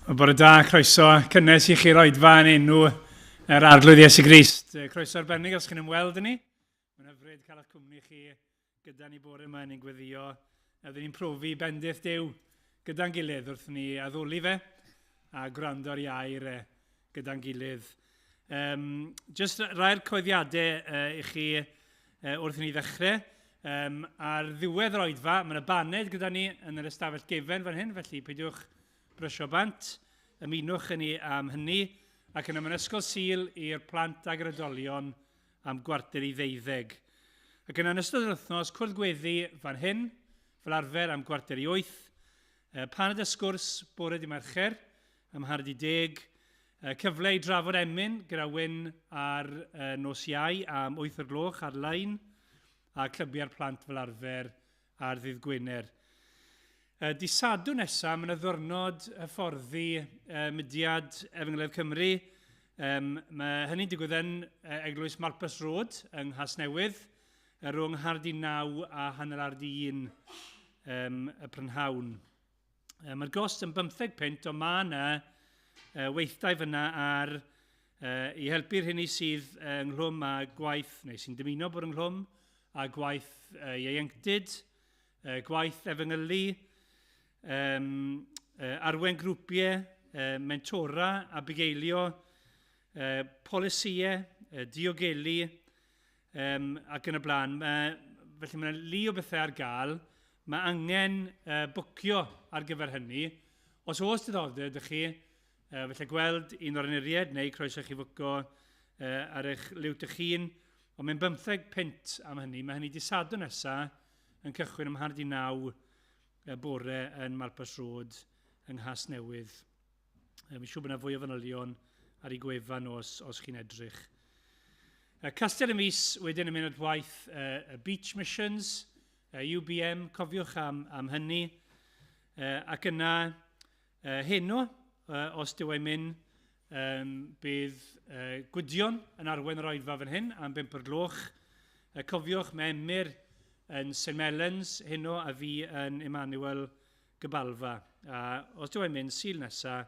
Bore da, croeso cynnes i chi'r oedfa yn enw yr Arglwydd Iesu Grist. Croeso arbennig os chi'n ymweld â ni. Mae'n hyfryd cael eich cwmni chi gyda ni bore yma ni'n gweddio. Ydyn ni'n profi bendith Duw gyda'n gilydd wrth ni addoli fe a gwrando ar ei air e gyda'n gilydd. Um, just rhai'r coeddiadau uh, i chi uh, wrth i ni ddechrau. Um, ar ddiwedd yr oedfa, mae yna baned gyda ni yn yr ystafell gefen fan hyn, felly peidiwch brysio bant, ymunwch yn ni am hynny, ac yna mae'n ysgol sil i'r plant ag yr oedolion am 11:45. Ac yna yn ystod yr wythnos, cwrdd gweddi fan hyn, fel arfer am 7:45, Paned a sgwrs bore dy Mercher am 9:30. Cyfle i drafod emyn gyda Wyn ar nos Iau am 8 o'r gloch ar-lein a clybiau'r plant fel arfer ar ddydd Gwener. Dy Sadwrn nesaf, mae yna ddwrnod hyfforddi mudiad Efengylaidd Cymru. Um, mae hynny'n digwydd yn Eglwys Malpas Road yng Nghasnewydd, rhwng 9:30 a 1:30 um, y prynhawn. Mae'r gost yn 15 punt, ond mae yna weithdai fyna ar i helpu'r hynny sydd ynghlwm â gwaith, neu sy'n dymuno bod ynghlwm â gwaith ieuenctid, gwaith efengylu, um, arwen grwpiau, mentora a bugeilio, polisïau, diogelu, um, ac yn y blaen. Felly mae yna lu o bethau ar gael. Mae angen uh, bwcio ar gyfer hynny. Os oes diddordeb ydych chi, uh, felly gweld un o'r enuried neu croeso chi fwco uh, ar eich liwt eich hun. Ond mae'n 15 punt am hynny. Mae hynny di Sadwrn nesaf yn cychwyn am 8:30 y bore yn Malpas Road yng Nghasnewydd. Fi'n siŵr bod yna fwy o fanylion ar ei gwefan os, os chi'n edrych. Castell y mis wedyn yn mynd at waith y Beach Missions, UBM, cofiwch am, am hynny. Ac yna, heno, os dyw e'n mynd, um, bydd uh, Gwydion yn arwen yr oedfa fan hyn am 5 o'r gloch. Cofiwch, mae Emyr yn St Mellons heno a fi yn Emmanuel Gybalfa. A os dyw e'n mynd Sul nesa,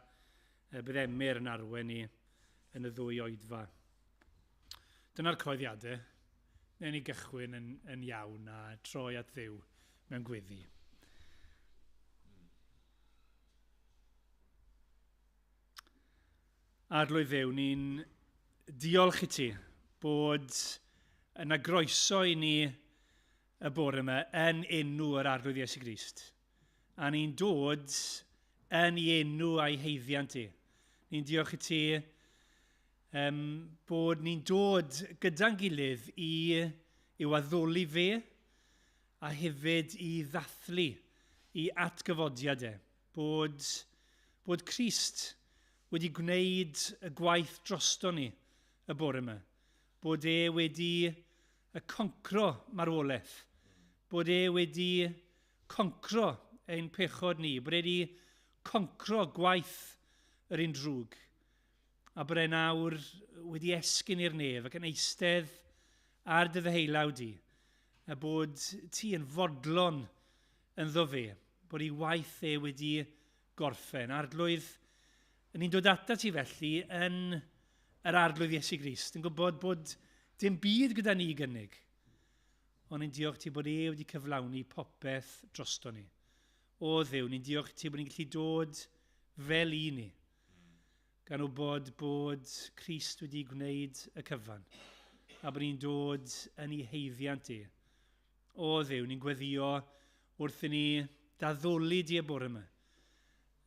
bydd Emyr yn arwen ni yn y ddwy oedfa. Dyna'r coeddiadau. Newn ni gychwyn yn, yn iawn a troi at Dduw mewn gweddi. Arglwydd Dduw, ni'n diolch i ti bod yna groeso i ni y bore yma yn enw yr Arglwydd Iesu Grist. A ni'n dod yn ei enw a'i heiddiant i. Ni'n diolch i ti um, bod ni'n dod gyda'n gilydd i i'w addoli fe a hefyd i ddathlu i atgyfodiad e. Bod, bod Crist wedi gwneud y gwaith drosto ni y bore yma. Bod e wedi y concro marwolaeth, bod e wedi concro ein pechod ni, bod e wedi concro gwaith yr un drwg, a bod e nawr wedi esgyn i'r nef ac yn eistedd ar dy ddeheulaw di, a bod ti yn fodlon ynddo fe, bod ei waith e wedi gorffen. Arglwydd, ni'n dod atat ti felly yn yr Arglwydd Iesu Grist, yn gwybod bod dim byd gyda ni i gynnig, ond ni'n diolch ti bod e wedi cyflawni popeth drosto ni. O Dduw, ni'n diolch ti bod ni'n gallu dod fel i ni, gan wybod bod Crist wedi gwneud y cyfan, a bod ni'n dod yn ei heiddiant e. O Dduw, ni'n gweddio wrth i ni daddoli di y bore yma.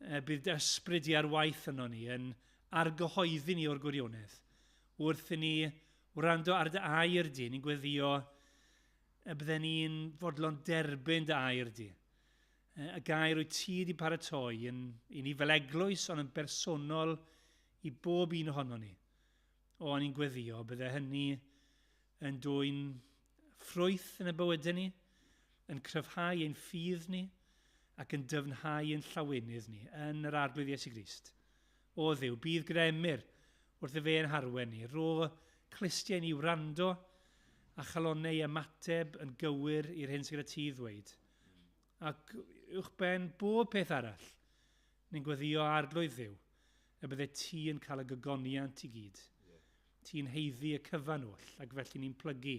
E, bydd dy ysbryd di ar waith yno ni, yn argyhoeddi ni o'r gwirionedd. Wrth i ni wrando ar dy air di, ni'n gweddio y bydden ni'n fodlon derbyn dy air di. E, y gair wyt ti wedi paratoi yn, i ni fel eglwys, ond yn bersonol i bob un ohono ni. O, ni'n gweddio, bydde hynny yn dwyn ffrwyth yn y bywydau ni, yn cryfhau ein ffydd ni, ac yn dyfnhau ein llawenydd ni yn yr Arglwydd Iesu Grist. O Dduw, bydd gyda Emyr wrth y fe yn harwen ni, rho clustiau ni wrando a chalonnau i ymateb yn gywir i'r hyn sydd gyda ti ddweud. Ac uwch ben bob peth arall, ni'n gweddio Arglwydd Dduw. y bydde ti yn cael y gogoniant i gyd. Ti'n haeddu y cyfan oll, ac felly ni'n plygu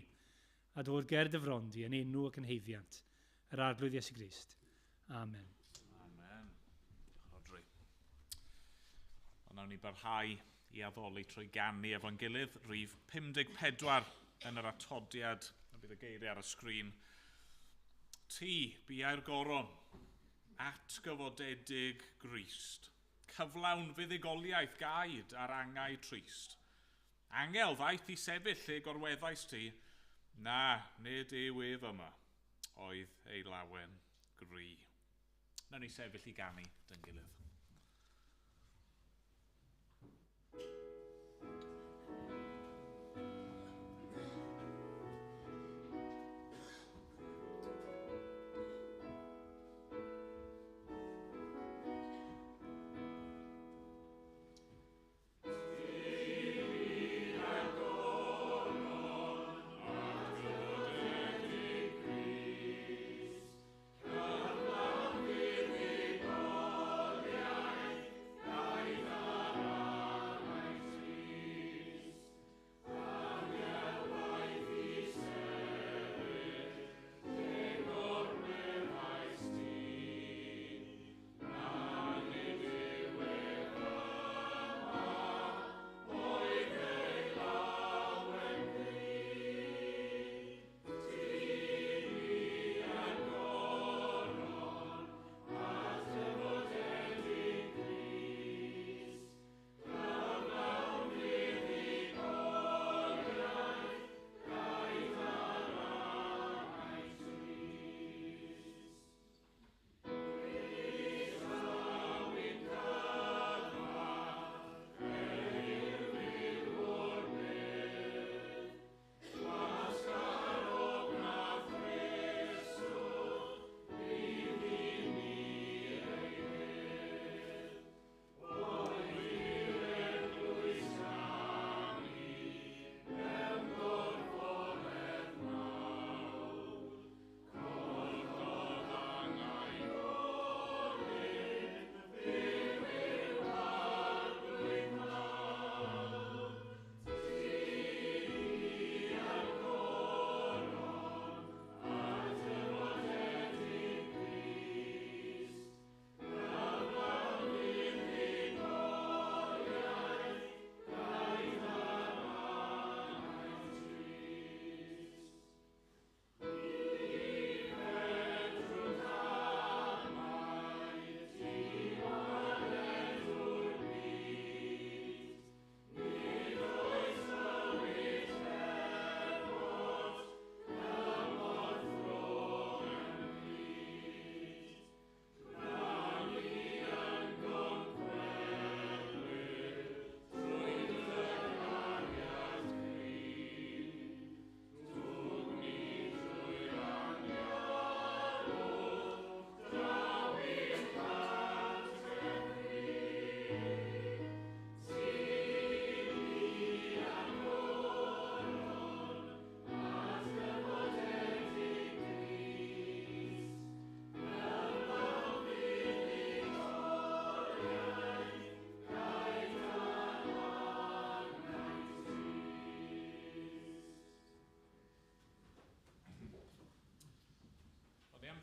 a dod ger dy fron di yn enw ac yn haeddiant yr Arglwydd Iesu Grist. Amen. Amen. Rhodri. Ond nawn ni barhau i addoli trwy ganu efo'n gilydd, rhif 54 yn yr atodiad, a bydd y geiriau ar y sgrin. Ti, biau'r goron, atgyfodedig Grist, cyflawn fuddugoliaeth gaed ar angau trist. Angel ddaeth i sefyll lle gorweddais ti, na, nid yw ef yma, oedd ei lawen gri. Nawn ni sefyll i ganu dyn gilydd.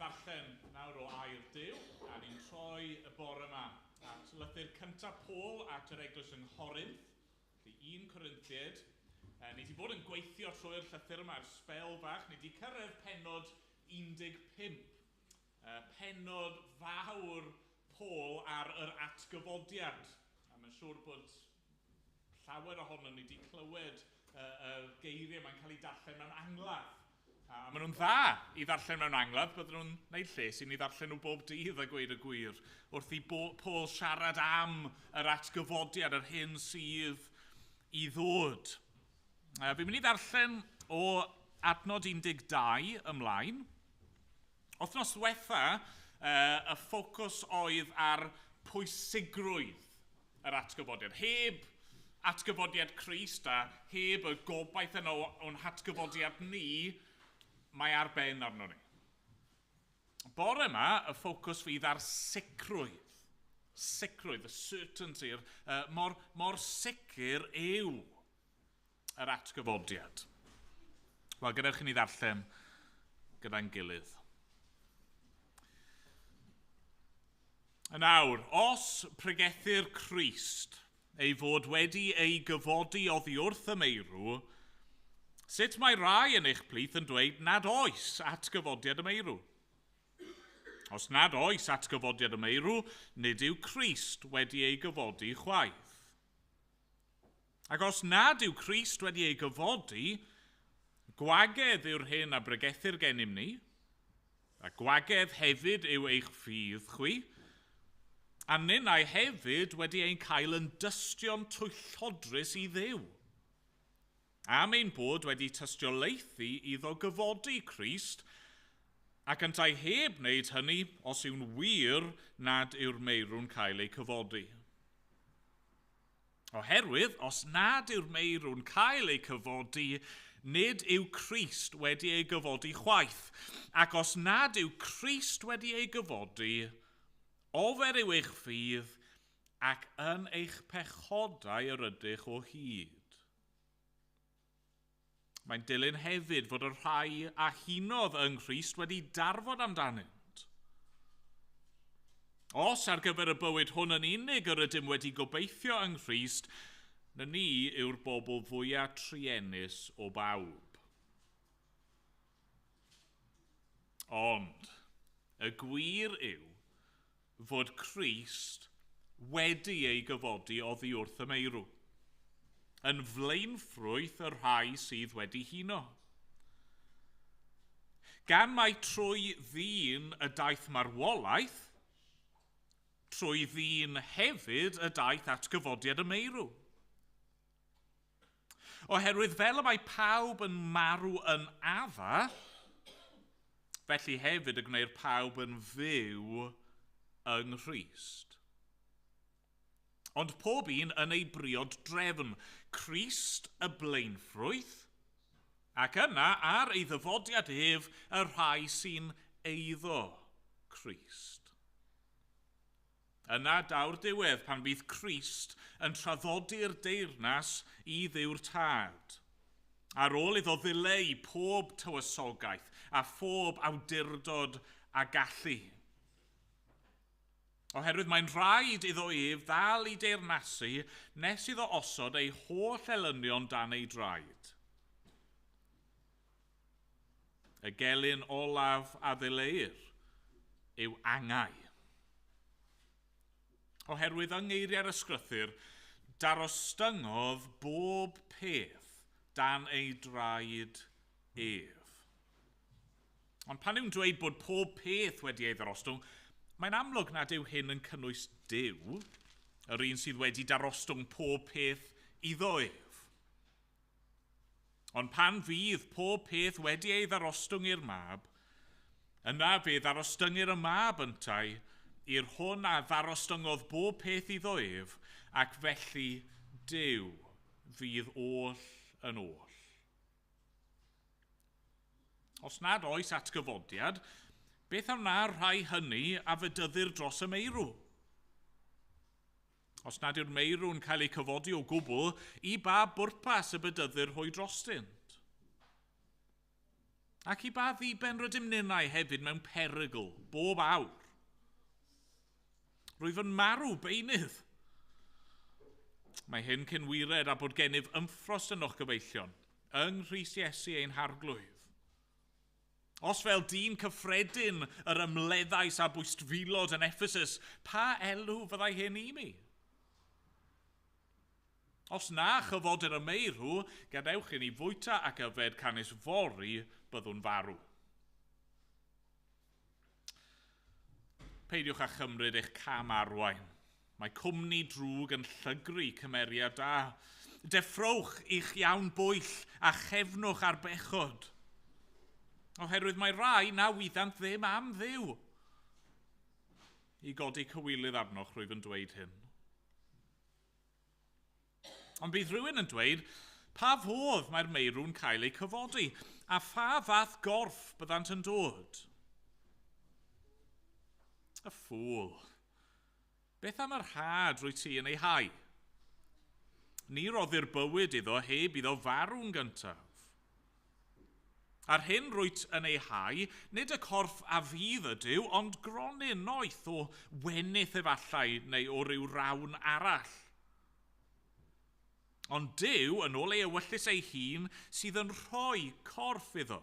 Ddarllen nawr o air Duw, a ni'n troi y bore yma at lythyr cyntaf Paul at yr eglwys yng Nghorinth, felly 1 Corinthiaid. Ni wedi bod yn gweithio trwy'r llythyr yma ers sbel bach, ni wedi cyrraedd pennod 15, pennod fawr Paul ar yr atgyfodiad. A mae'n siŵr bod llawer ohonon ni wedi clywed y geiriau mae'n cael ei darllen mewn angladd. A maen nhw'n dda i ddarllen mewn angladd, bydden nhw'n gwneud lles i ni ddarllen nhw bob dydd a gweud y gwir, wrth i Paul siarad am yr atgyfodiad, yr hyn sydd i ddod. Fi'n mynd i ddarllen o adnod 12 ymlaen. Wythnos diwetha, y ffocws oedd ar pwysigrwydd yr atgyfodiad. Heb atgyfodiad Crist a heb y gobaith yno o'n hatgyfodiad ni, mae ar ben arno ni. Bore yma, y ffocws fydd ar sicrwydd Sicrwydd, y certainty, mor sicr yw yr atgyfodiad. Wel, gadewch i ni ddarllen gyda'n gilydd. Yn awr, os pregethir Crist ei fod wedi ei gyfodi oddi wrth y meirw, sut mae rai yn eich plith yn dweud nad oes atgyfodiad y meirw? Os nad oes atgyfodiad y meirw, nid yw Crist wedi ei gyfodi chwaith. Ac os nad yw Crist wedi ei gyfodi, gwagedd yw'r hyn a bregethir gennym ni, a gwagedd hefyd yw eich ffydd chwi, a ninnau hefyd wedi ein cael yn dystion twyllodrus i Dduw. Am ein bod wedi tystiolaethu iddo gyfodi Crist, ac yntau heb wneud hynny os yw'n wir nad yw'r meirw'n cael eu cyfodi. Oherwydd, os nad yw'r meirw'n cael eu cyfodi, nid yw Crist wedi ei gyfodi chwaith. Ac os nad yw Crist wedi ei gyfodi, ofer yw eich ffydd ac yn eich pechodau yr ydych o hyd. Mae'n dilyn hefyd fod y rhai a hunodd yng Nghrist wedi darfod amdanynt. Os ar gyfer y bywyd hwn yn unig yr ydym wedi gobeithio yng Nghrist, na ni yw'r bobl fwyaf truenus o bawb. Ond y gwir yw fod Crist wedi ei gyfodi oddi wrth y meirw, yn flaenffrwyth y rhai sydd wedi huno. Gan mai trwy ddyn y daeth marwolaeth, trwy ddyn hefyd y daeth atgyfodiad y meirw. Oherwydd fel y mae pawb yn marw yn Adda, felly hefyd y gwneir pawb yn fyw yng Nghrist. Ond pob un yn ei briod drefn, Crist y blaenffrwyth, ac yna ar ei ddyfodiad ef y rhai sy'n eiddo Crist. Yna daw'r diwedd pan fydd Crist yn traddodi'r deyrnas i Dduw'r Tad. Ar ôl iddo ddileu pob tywysogaeth a phob awdurdod a gallu. Oherwydd mae'n rhaid iddo ef ddal i deyrnasu nes iddo osod ei holl elynion dan ei draed. Y gelyn olaf a ddileuir yw angau. Oherwydd yng ngeiriau'r ysgrythur, darostyngodd bob peth dan ei draed ef. Ond pan yw'n dweud bod pob peth wedi ei ddarostwng, mae'n amlwg nad yw hyn yn cynnwys Duw, yr un sydd wedi darostwng pob peth iddo ef. Ond pan fydd pob peth wedi ei ddarostwng i'r mab, yna fe ddarostyngir y mab yntau i'r hwn a ddarostyngodd bob peth iddo ef, ac felly Duw fydd oll yn oll. Os nad oes atgyfodiad, beth a wna'r rhai hynny a fedyddir dros y meirw? Os nad yw'r meirw'n cael eu cyfodi o gwbl, i ba bwrpas y bedyddir hwy drostynt? Ac i ba ddiben rydym ninnau hefyd mewn perygl, bob awr? Rwyf yn marw beunydd. Mae hyn cyn wired a bod gennyf ymffrost ynoch gyfeillion, yng Nghrist Iesu ein harglwydd. Os fel dyn cyffredin yr ymleddais a bwystfilod yn Ephesus, pa elw fyddai hyn i mi? Os na chyfodir y meirw, gadewch i ni fwyta ac yfed canys fory byddwn farw. Peidiwch â chymryd eich cam arwain. Mae cwmni drwg yn llygru cymeriad da. Deffrowch i'ch iawn bwyll a chefnwch ar bechod. Oherwydd mae rai na wyddant ddim am Dduw. I godi cywilydd arnoch rwyf yn dweud hyn. Ond bydd rhywun yn dweud, pa fodd mae'r meirw'n cael eu cyfodi, a pha fath gorff byddant yn dod? Y ffŵl. Beth am yr had rwy ti yn ei hau? Ni roddir bywyd iddo heb iddo farw'n gyntaf. A'r hyn rwyt yn ei hau, nid y corff a fydd ydyw, ond gronyn noeth o wenith efallai neu o ryw rawn arall. Ond Duw, yn ôl ei ewyllys ei hun, sydd yn rhoi corff iddo.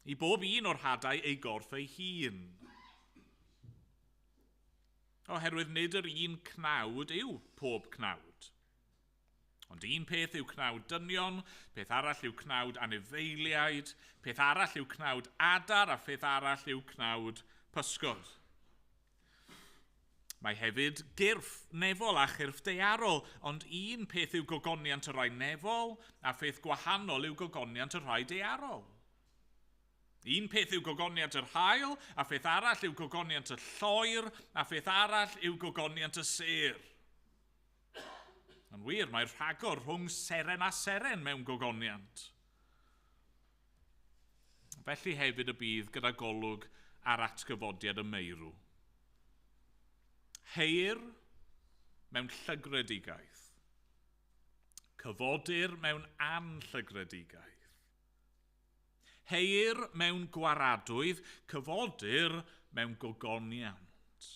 I bob un o'r hadau ei gorff ei hun. Oherwydd nid yr un cnawd yw pob cnawd. Ond un peth yw cnawd dynion, peth arall yw cnawd anifeiliaid, peth arall yw cnawd adar a pheth arall yw cnawd pysgod. Mae hefyd gyrff nefol a chyrff daearol, ond un peth yw gogoniant y rhai nefol a pheth gwahanol yw gogoniant y rhai daearol. Un peth yw gogoniant yr haul, a pheth arall yw gogoniant y lloer, a pheth arall yw gogoniant y sêr. Yn wir, mae rhagor rhwng seren a seren mewn gogoniant. Felly hefyd y bydd gyda golwg ar atgyfodiad y meirw. Heir mewn llygredigaeth. Cyfodir mewn anllygredigaeth. Heir mewn gwaradwydd, cyfodir mewn gogoniant.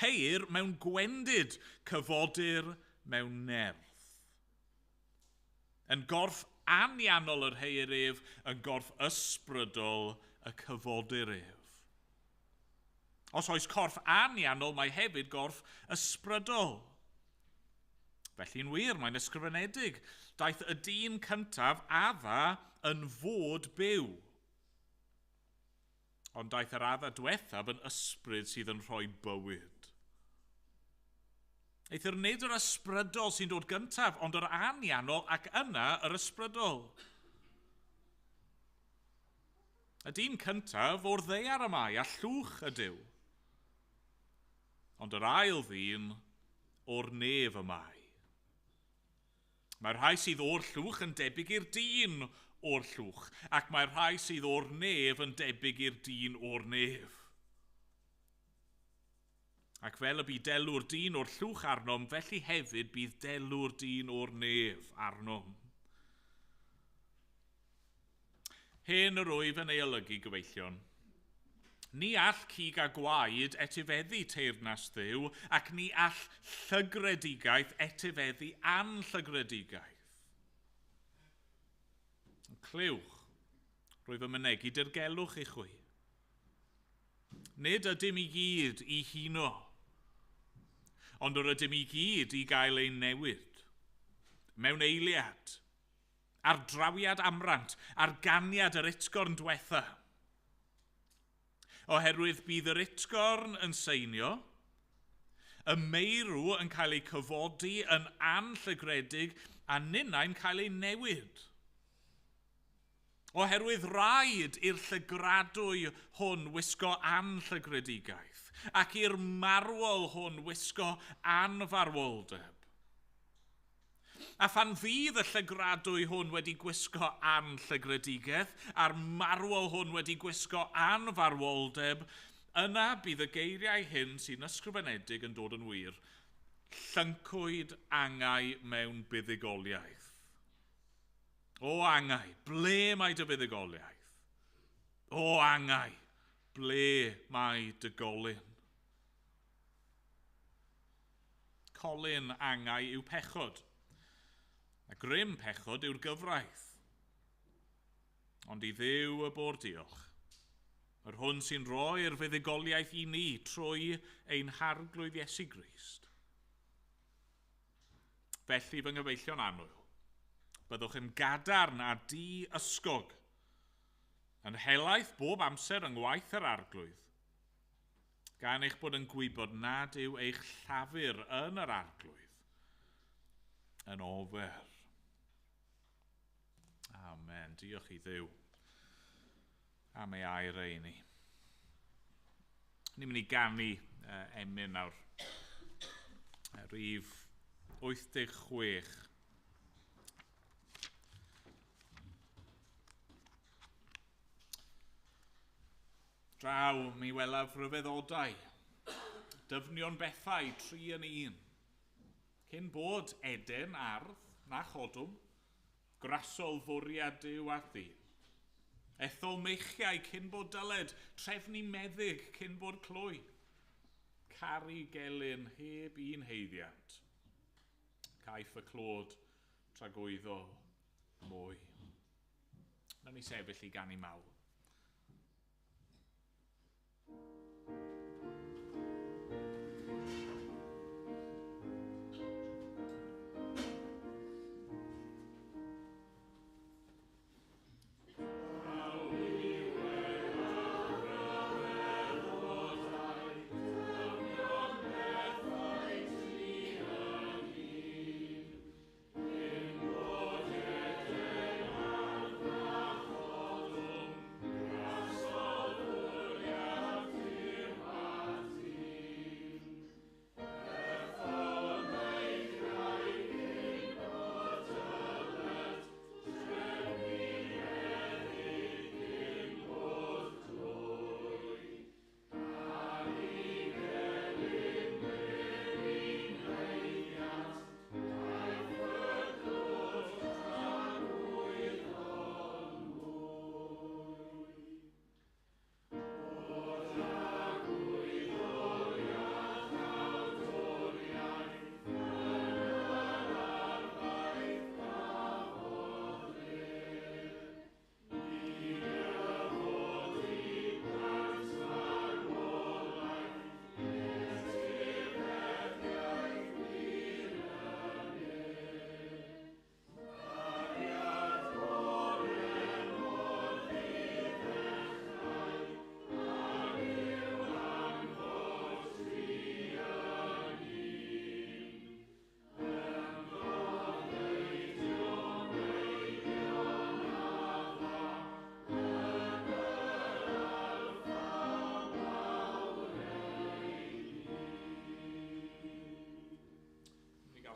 Heir mewn gwendid, cyfodir mewn nerth. Yn gorff anianol yr heir ef, yn gorff ysbrydol y cyfodir ef. Os oes corff anianol, mae hefyd gorff ysbrydol. Felly'n wir, mae'n ysgrifenedig. Daeth y dyn cyntaf, Adda, yn fod byw. Ond daeth yr Adda diwethaf yn ysbryd sydd yn rhoi bywyd. Eithr nid yr ysbrydol sy'n dod gyntaf, ond yr anianol ac yna yr ysbrydol. Y dyn cyntaf o'r ddaear y mae, a llwch ydyw. Ond yr ail ddyn o'r nef y mae. Mae'r rhai sydd o'r llwch yn debyg i'r dyn o'r llwch, ac mae'r rhai sydd o'r nef yn debyg i'r dyn o'r nef. Ac fel y bu delw'r dyn o'r llwch arnom, felly hefyd bydd delw'r dyn o'r nef arnom. Hyn yr wyf yn ei olygu, gyfeillion. Ni all cig a gwaed etifeddu teyrnas Dduw, ac ni all llygredigaeth etifeddu anllygredigaeth. Clywch, rwyf yn mynegi dirgelwch i chwi. Nid ydym i gyd i huno, ond yr ydym i gyd i gael ein newid. Mewn eiliad, ar drawiad amrant, ar ganiad yr utgorn diwetha. Oherwydd bydd yr utgorn yn seinio, y meirw yn cael ei cyfodi yn anllygredig a ninnau'n cael ei newid. Oherwydd rhaid i'r llygradwy hwn wisgo anllygredigaeth ac i'r marwol hwn wisgo anfarwoldeb. A phan fydd y llygradwy hwn wedi gwisgo anllygredigaeth a'r marwol hwn wedi gwisgo anfarwoldeb, yna bydd y geiriau hyn sy'n ysgrifenedig yn dod yn wir. Llyncwyd angau mewn buddugoliaeth. O angau, ble mae dy fuddugoliaeth? O angau, ble mae dy golyn? Colyn angau yw pechod, a grym pechod yw'r gyfraith. Ond i Dduw y bo'r diolch, yr hwn sy'n rhoi'r fuddugoliaeth i ni trwy ein harglwydd Iesu Grist. Felly fy nghyfeillion annwyl, byddwch yn gadarn a di-ysgog, yn helaeth bob amser yng ngwaith yr arglwydd, gan eich bod yn gwybod nad yw eich llafur yn yr arglwydd yn ofer. Amen. Diolch i Dduw am ei air ei ni. Ni'n mynd i ganu emyn nawr. Rhif 86. Draw mi welaf ryfeddodau. Dyfnion bethau 3 yn 1. Cyn bod Eden ardd na chodwm, grasol fwriad Duw at ddyn. Ethol meichiau cyn bod dyled, trefnu meddyg cyn bod clwy. Caru gelyn heb un haeddiant. Caiff y clod tragwyddol mwy. Nawn ni sefyll i ganu mawl.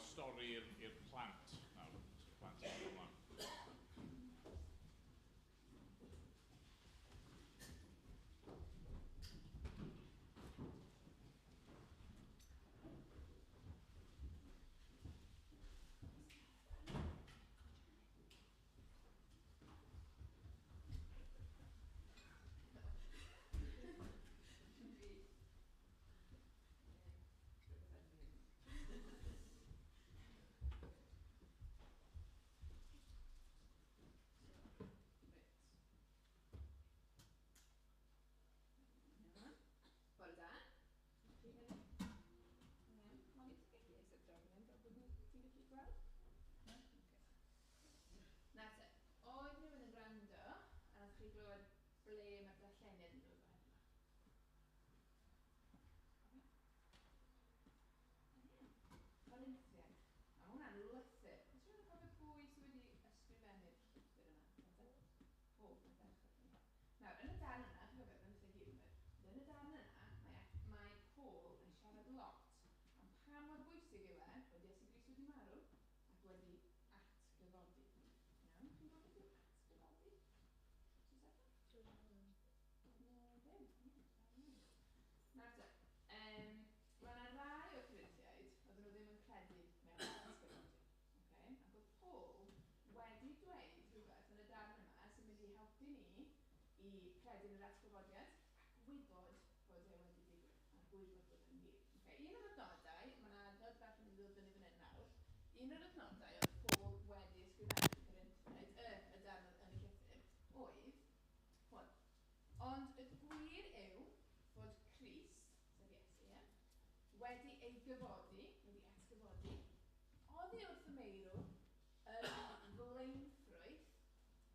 Stori i'r plant nawr. Plant yn dod ymlaen. Credu yn yr atgyfodiad a gwybod bod e wedi digwydd a gwybod bod e'n wir. Okay. Un o'r adnodau, mae yna adnod bach yn mynd i ddod fyny fan hyn nawr, un o'r adnodau oedd Paul wedi ysgrifennu Corinthiaid, y darn yn y llythyr, oedd hwn. Ond y gwir yw fod Crist, sef Iesu, ie, wedi ei gyfodi, wedi atgyfodi, oddi wrth y meirw yn flaenffrwyth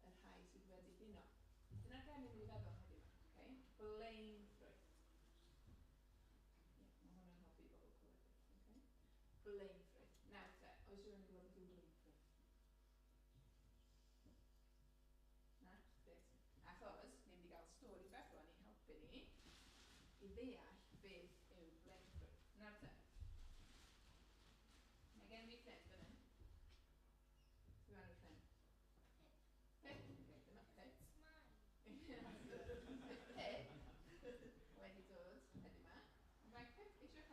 y rhai sydd wedi dihuno. Dyna'r gair ni'n mynd i feddwl heddiw yma, okay? Blaenffrwyth. Ie, mae hwnna'n helpu i bobl clywed beth, okay? Blaenffrwyth. Nawr te, oes rhywun yn gwybod beth yw blaenffrwyth? Na? Grêt. Achos, ni'n mynd i gael stori bach rwan i helpu ni i ddeall beth yw blaenffrwyth. Nawr te, mae gen fi ffrind fan hyn. Dwi'n enw'r ffrind? Pip. Okay, dyma Pip. Pip wedi dod heddiw yma. Mae Pip eisiau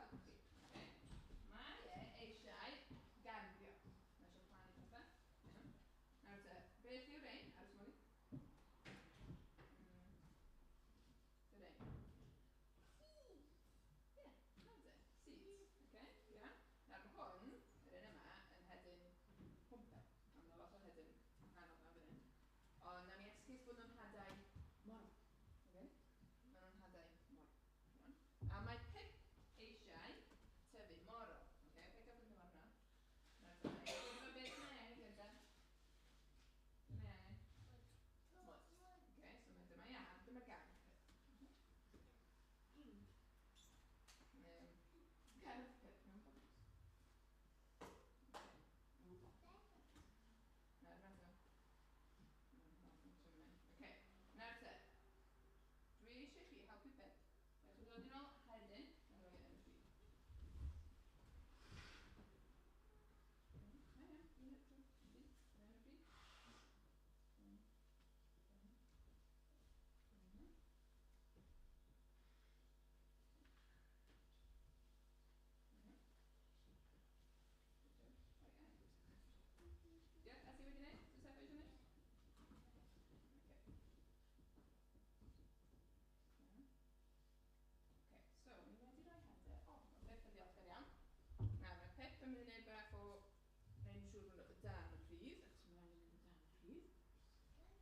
dan y pridd, achos mae angen mynd o dan y pridd.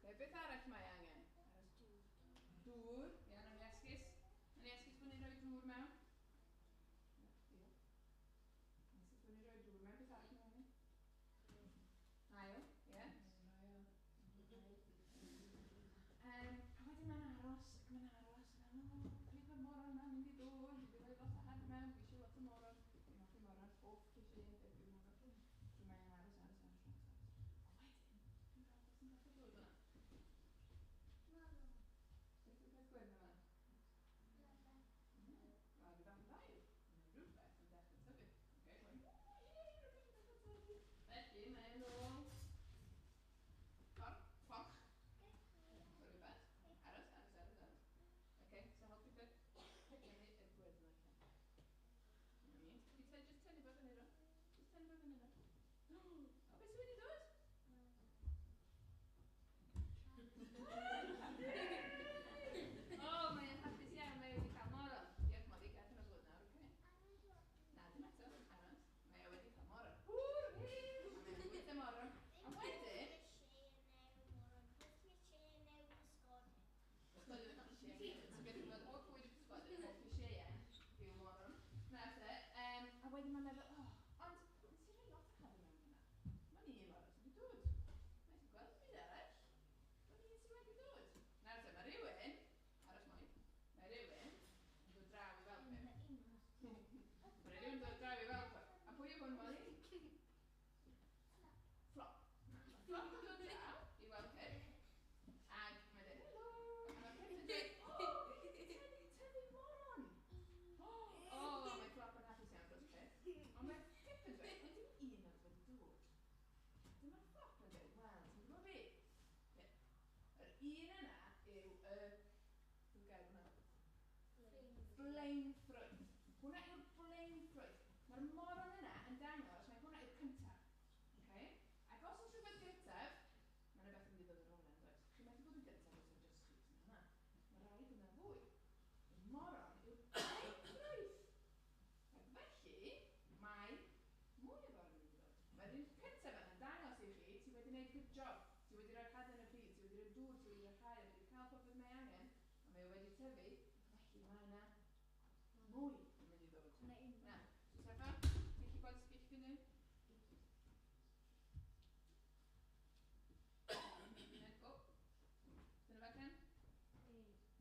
Okay, beth arall mae angen? Dŵr. Ia, nawn ni esgus. Nawn ni esgus bod ni'n rhoi dŵr mewn. Diolch. Esgus bod ni'n rhoi dŵr mewn. Beth arall mae angen? Haul, ie. A wedyn mae'n aros, ac mae'n aros, ac mae'n o, pryd mae'r moron ma'n mynd i ddod, dwi wedi rhoi lot o had mewn, dwi eisiau lot o moron, dwi'n hoffi moron, hoff llysieuyn peth yw'r moron. So mae'n aros, aros, aros, aros, aros. A wedyn, dwi'n gweld beth sy'n dechrau dod yna. Beth yw'r peth gwyrdd yma? Wel, rhyw fath o ddail. Mae rhywbeth yn dechrau tyfu. Okay, mae'n, o, ie, rhywbeth yn dechrau tyfu. Felly, mae'n ôl fforch, o rhywbeth. Aros, aros, aros, aros. Okay, so helpu Pip. Tynnu y gwyrdd yma allan. Dyna ni. Ti just tynnu fo fyny rwan. Just tynnu fo fyny rwan. O, beth sydd wedi dod? O, mae'n hapus iawn, mae wedi cael moron. Diolch, Molly, gad hwnna fod nawr, oce? Na, dim eto, aros. Mae o wedi cael moron. Hwrê! A mae'n bwyta moron. A wedyn... Pysgodyn a llysiau. So beth yw'n hoff fwyd y pysgodyn, hoff llysiau yw moron. Nawr te, a wedyn mae'n meddwl, o, ond nes i roi lot o hadau mewn hynna. Mae'n un moron sydd wedi dod. Mae'n i'n gweld byd arall. Mae'n un sydd wedi dod. Nawr te, mae rhywun, aros mwy, mae rhywun yn dod draw i weld Pip. Mae rhywun yn dod draw i weld Pip. A pwy yw hwn, Molly? Flop. Flop yn dod draw i weld Pip. Ac mae'n dweud, helo. A mae Pip yn dweud, o, tyfu moron. O, mae Flop yn hapus iawn dros Pip. Ond mae Pip yn dweud, ond dim un oedd wedi dod. Dyma Flop yn dweud, wel, ti'n gwybod be? Pip. Yr un yna yw y... Dwi'n gair hwnna? Blaenffrwyth. Hwna yw'r blaenffrwyth. Mae'r moron yna yn dangos mai hwnna yw'r cyntaf. Okay? Ac os oes rhywbeth gyntaf, mae yna beth yn mynd i ddod ar ôl yna, does? Chi'n methu bod yn gyntaf os yw just chi sy'n hwnna. Mae rhaid yna fwy. Y moron yw'r blaenffrwyth. Ac felly, mae mwy o foron yn mynd i ddod. Mae'r un cyntaf yna'n dangos i chi, ti wedi gwneud good job. Ti wedi rhoi hadau yn y pridd, ti wedi rhoi dŵr, ti wedi rhoi haul, ti wedi cael popeth mae angen, a mae o wedi tyfu, ac felly mae yna mwy yn mynd i ddod. Na. So Steffan, ti'n gallu gweld sut gallu ffeindio? O, dyna fe Ken?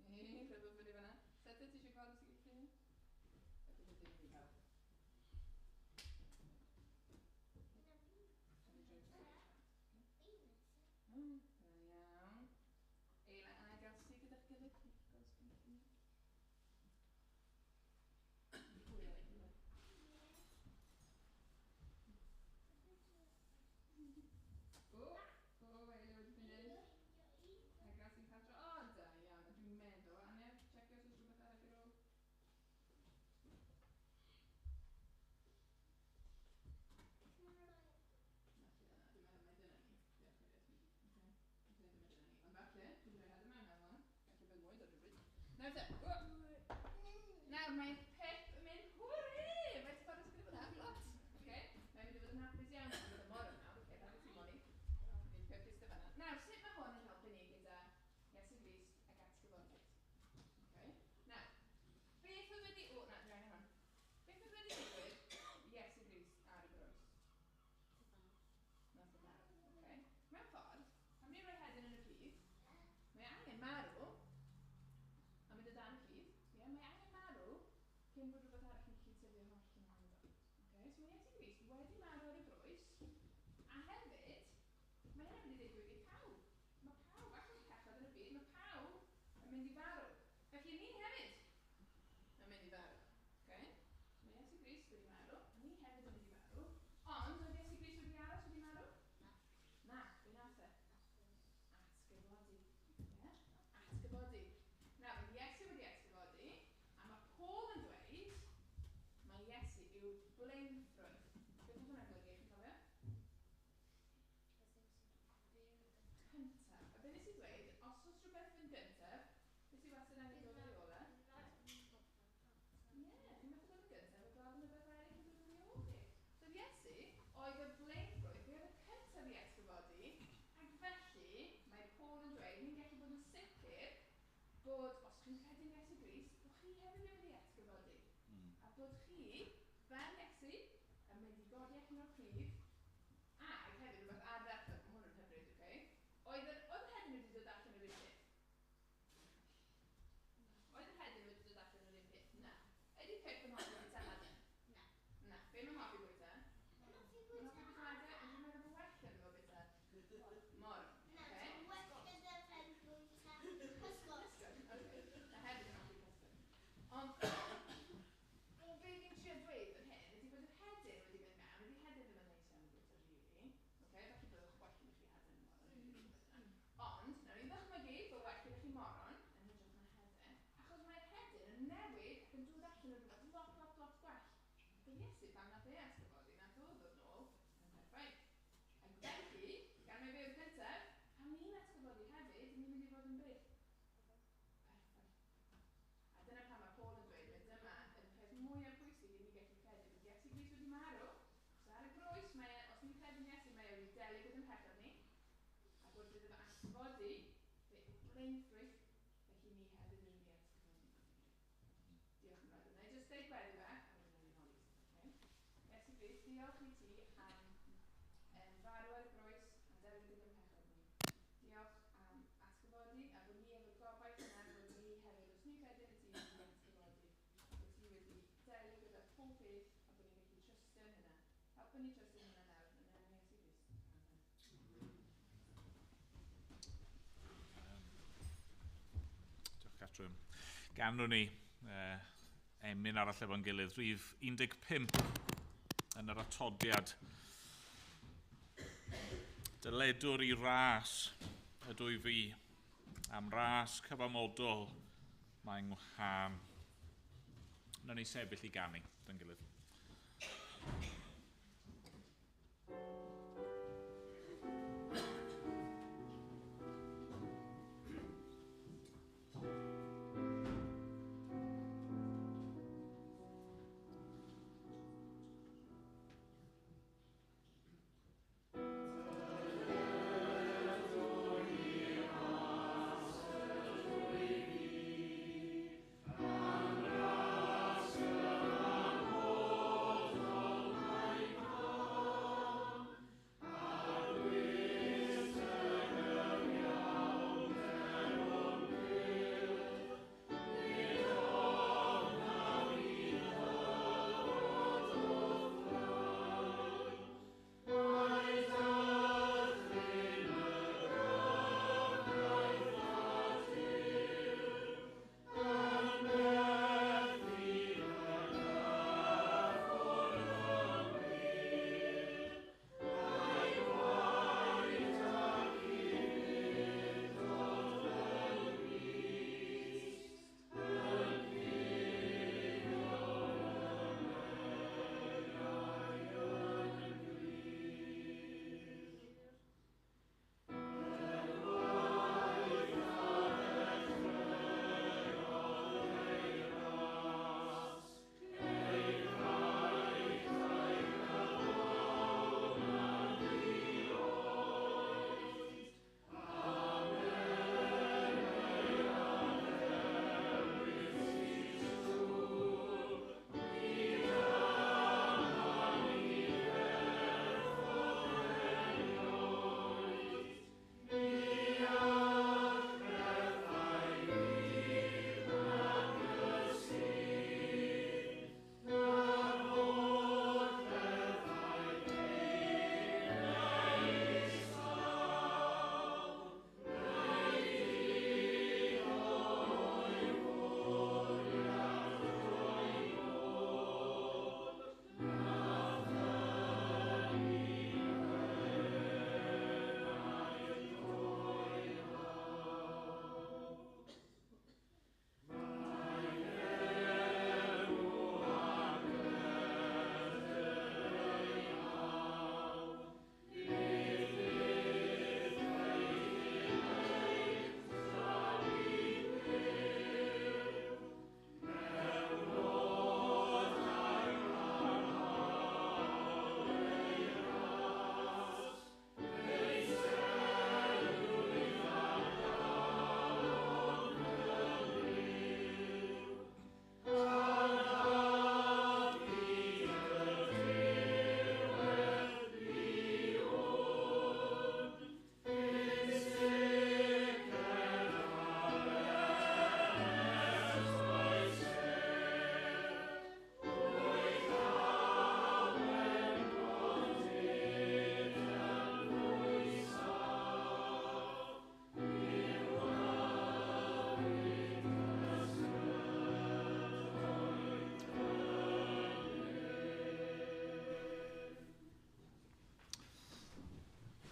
Rhaid bod fyny fan'na. Seta, ti eisiau gweld sut gallu ffeindio? Ydy ddim wedi cael. Da iawn. Eila a Gelsi gyda'ch gilydd. Chi'n gallu gweld sut gallu ffeindio? Pwy oedd hwnna? O, o, Eila wedi ffeindio. A Gelsi'n cael tro. O, da iawn. A dwi'n meddwl, Anya, checio os oes rhywbeth arall ar ôl. Falle na, dwi'n meddwl mai dyna ni. Diolch yn fawr. Ocê, dwi'n credu mai dyna ni. Ond falle, dwi'n rhoi hadau mewn nawr wan. Falle bydd mwy dod rhywbryd. Nawr te, o! Nawr mae Pip yn mynd, hwrê! Faint o ffordd ysgrif hwnna? Lot. Ocê, mae'n mynd i fod yn hapus iawn am fod y moron nawr. Ocê, paid ti Molly. Bydd Pip eistedd fan'na. Nawr, sut mae hwn yn helpu ni gyda Iesu Grist ac atgyfodiad? Ocê. Nawr, beth oedd wedi... O, na, dwi angen hwn. Beth oedd wedi digwydd i Iesu Grist ar y groes? Nath o farw, ocê. Mewn ffordd, pan ni'n rhoi hedyn yn y pridd, mae angen marw, a mynd o dan y pridd, ie, mae angen marw cyn bod rhywbeth arall yn gallu tyfu allan ohono fo. Okay? So mae Iesu Grist wedi marw ar y groes, a hefyd, mae hynna'n mynd i ddigwydd i pawb. Mae pawb, achos pechod yn y byd, mae pawb yn mynd i farw. Felly ni hefyd yn mynd i farw. Okay? So mae Iesu Grist wedi marw, a ni hefyd yn mynd i farw, ond oedd Iesu Grist wedi aros wedi marw? Na, be nath e? Atgyfodi. Ie? Atgyfodi. Nawr, mae Iesu wedi atgyfodi, a mae Paul yn dweud mae Iesu yw'r blaenffrwyth. Beth oedd hwnna'n golygu? Bod chi, fel Iesu, yn mynd i godi allan o'r pridd, ac hefyd rhywbeth ardderchog, mae hwn yn hyfryd, okay? Oedd yr hedyn wedi dod allan o'r un peth? Oedd yr hedyn wedi dod allan o'r un peth? Na. Ydy Pip yn hoffi bwyta hadau? Na. Na. Be mae'n hoffi bwyta? Mae'n hoffi Mae'n hoffi bwyta. bwyta hadau? Ond dwi'n meddwl bod well gyda fo bwyta moron. Na, Okay? dwi'n well gyda fe'n bwyta pysgod. Pysgod, okay. Na, hefyd yn hoffi pysgod. Ond, o be fi'n trio dweud fan hyn, ydy bod yr hedyn wedi mynd mewn, ydy hedyn ddim yn neis iawn i bwyta, really. Okay, falle byddwch well gyda chi hadyn moron. Ond, nawn ni ddychmygu bod well gyda chi moron yn hytrach na hedyn, achos mae'r hedyn yn newid ac yn dod allan o rhywbeth lot, lot, lot gwell. Ac Iesu, pan nath e atgyfodi, nath o ddod nôl yn perffaith. Ac felly, gan mai fe yw'r cyntaf, pan ni'n atgyfodi hefyd, ni'n mynd i fod yn beth? Perffaith. A dyna pam mae Paul yn dweud, mai dyma y peth mwyaf pwysig i ni gallu credu bod Iesu Grist wedi marw. So ar y groes, mae e, os ni'n credu'n Iesu, mae e wedi delio gyda'n pechod ni. Ac wrth iddo fe atgyfodi, fe yw blaenffrwyth, felly ni hefyd yn mynd i atgyfodi. Diolch yn fawr. Na i jyst deud gweddi bach, a wedyn nawn ni holi. Okay? Iesu Grist, diolch i ti am farw ar y groes a delio gyda'n pechod ni. Diolch am atgyfodi a bod ni efo'r gobaith yna bod ni hefyd, os ni'n credu yn y ti, ni'n mynd i atgyfodi. Bod ti wedi delio gyda pob peth a bod ni'n gallu trystio yn hynna. Helpa ni trystio yn hynna nawr, yn enw Iesu Grist. Amen. Diolch, Catrin. Ganwn ni emyn arall efo'n gilydd, rhif 15 yn yr atodiad. Dyledwr i ras ydw i fi, am ras cyfamodol mae'n ngwahân. Nawn ni sefyll i ganu, dy'n gilydd. Am ras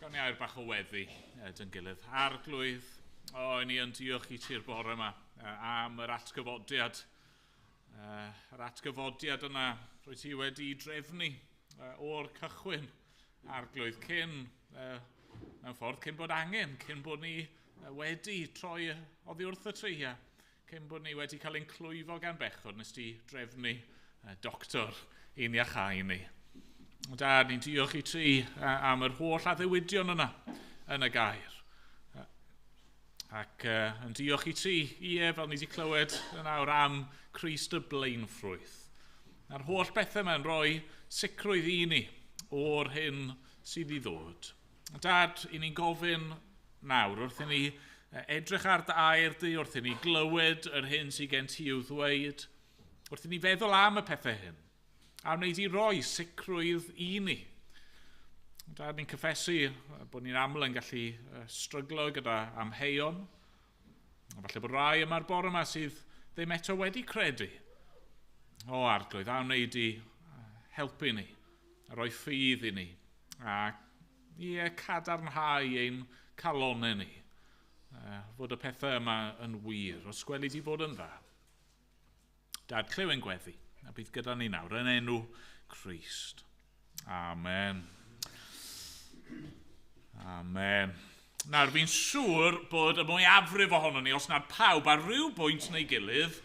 Gawn ni air bach o weddi dyn gilydd. Arglwydd, o, ni yn diolch i ti'r bore yma am yr atgyfodiad. Yr atgyfodiad yna rwy ti wedi drefnu o'r cychwyn, Arglwydd, cyn, mewn ffordd, cyn bod angen, cyn bod ni wedi troi oddi wrth y tri, cyn bod ni wedi cael ein clwyfo gan bechod, nes ti drefnu doctor i'n iachau ni. Dad, ni'n diolch i ti am yr holl addewidion yna yn y gair. Ac yn diolch i ti, ie, fel ni wedi clywed yn awr am Crist y blaenffrwyth. A'r holl bethau yma'n rhoi sicrwydd i ni o'r hyn sydd i ddod. Dad, i ni'n gofyn nawr wrth i ni edrych ar dy air di, wrth i ni glywed yr hyn sydd gen ti i'w ddweud, wrth i ni feddwl am y pethau hyn, a wneud i roi sicrwydd i ni. Dad, ni'n cyffesu bod ni'n aml yn gallu stryglo gyda amheuon. A falle bod rai yma'r bore yma sydd ddim eto wedi credu. O, Arglwydd, a wneud i helpu ni, a roi ffydd i ni, a ie, cadarnhau ein calonau ni, fod y pethau yma yn wir, os gweli di fod yn dda. Dad, clyw ein gweddi, a bydd gyda ni nawr yn enw Crist. Amen. Amen. Nawr, fi'n siŵr bod y mwyafrif ohonon ni, os nad pawb, ar ryw bwynt neu gilydd,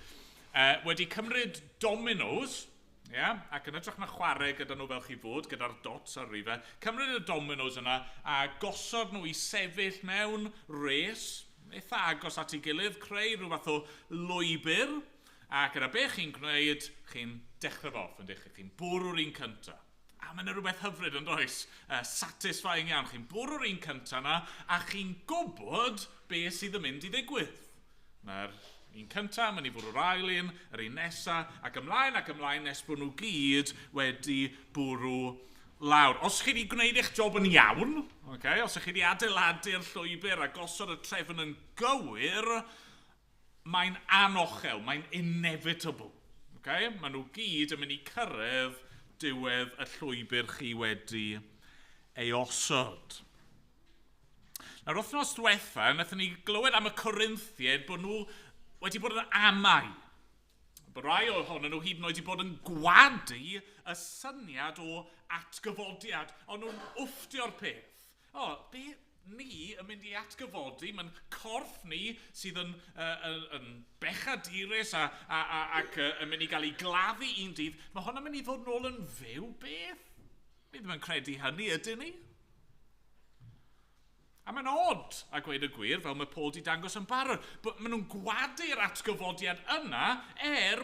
wedi cymryd dominos, yeah, ac yn hytrach na chwarae gyda nhw fel chi fod, gyda'r dots ar rifau, cymryd y dominos yna a gosod nhw i sefyll mewn res, eitha agos at ei gilydd, creu rhyw fath o lwybr, a gyda be chi'n gwneud, chi'n dechrau fo off, yn dechrau, chi'n bwrw'r un cyntaf. A mae'n rhywbeth hyfryd yn does, satisfying iawn. Chi'n bwrw'r un cyntaf yna, a chi'n gwybod be sydd yn mynd i ddigwydd. Mae'r un cyntaf, mae'n i fwrw'r ail un, yr un nesaf, ac ymlaen nes bod nhw gyd wedi bwrw lawr. Os chi wedi gwneud eich job yn iawn, okay, os chi wedi adeiladu'r llwybr a gosod y trefn yn gywir, mae'n anochel, mae'n inevitable. Okay? Maen nhw gyd yn mynd i cyrraedd diwedd y llwybr chi wedi ei osod. Nawr, wythnos diwetha, wnaethon ni glywed am y Corinthiaid bod nhw wedi bod yn amau. Bod rai ohonyn nhw hyd yn oed wedi bod yn gwadu y syniad o atgyfodiad, ond nhw'n wfftio'r peth. O, be ni yn mynd i atgyfodi, mae'n corff ni sydd yn bechadurus ac yn mynd i gael ei gladdu un dydd, mae hwnna'n mynd i ddod nôl yn fyw beth? Ni ddim yn credu hynny, ydyn ni? A mae'n od, a gweud y gwir, fel mae Paul di dangos yn barod, bod maen nhw'n gwadu'r atgyfodiad yna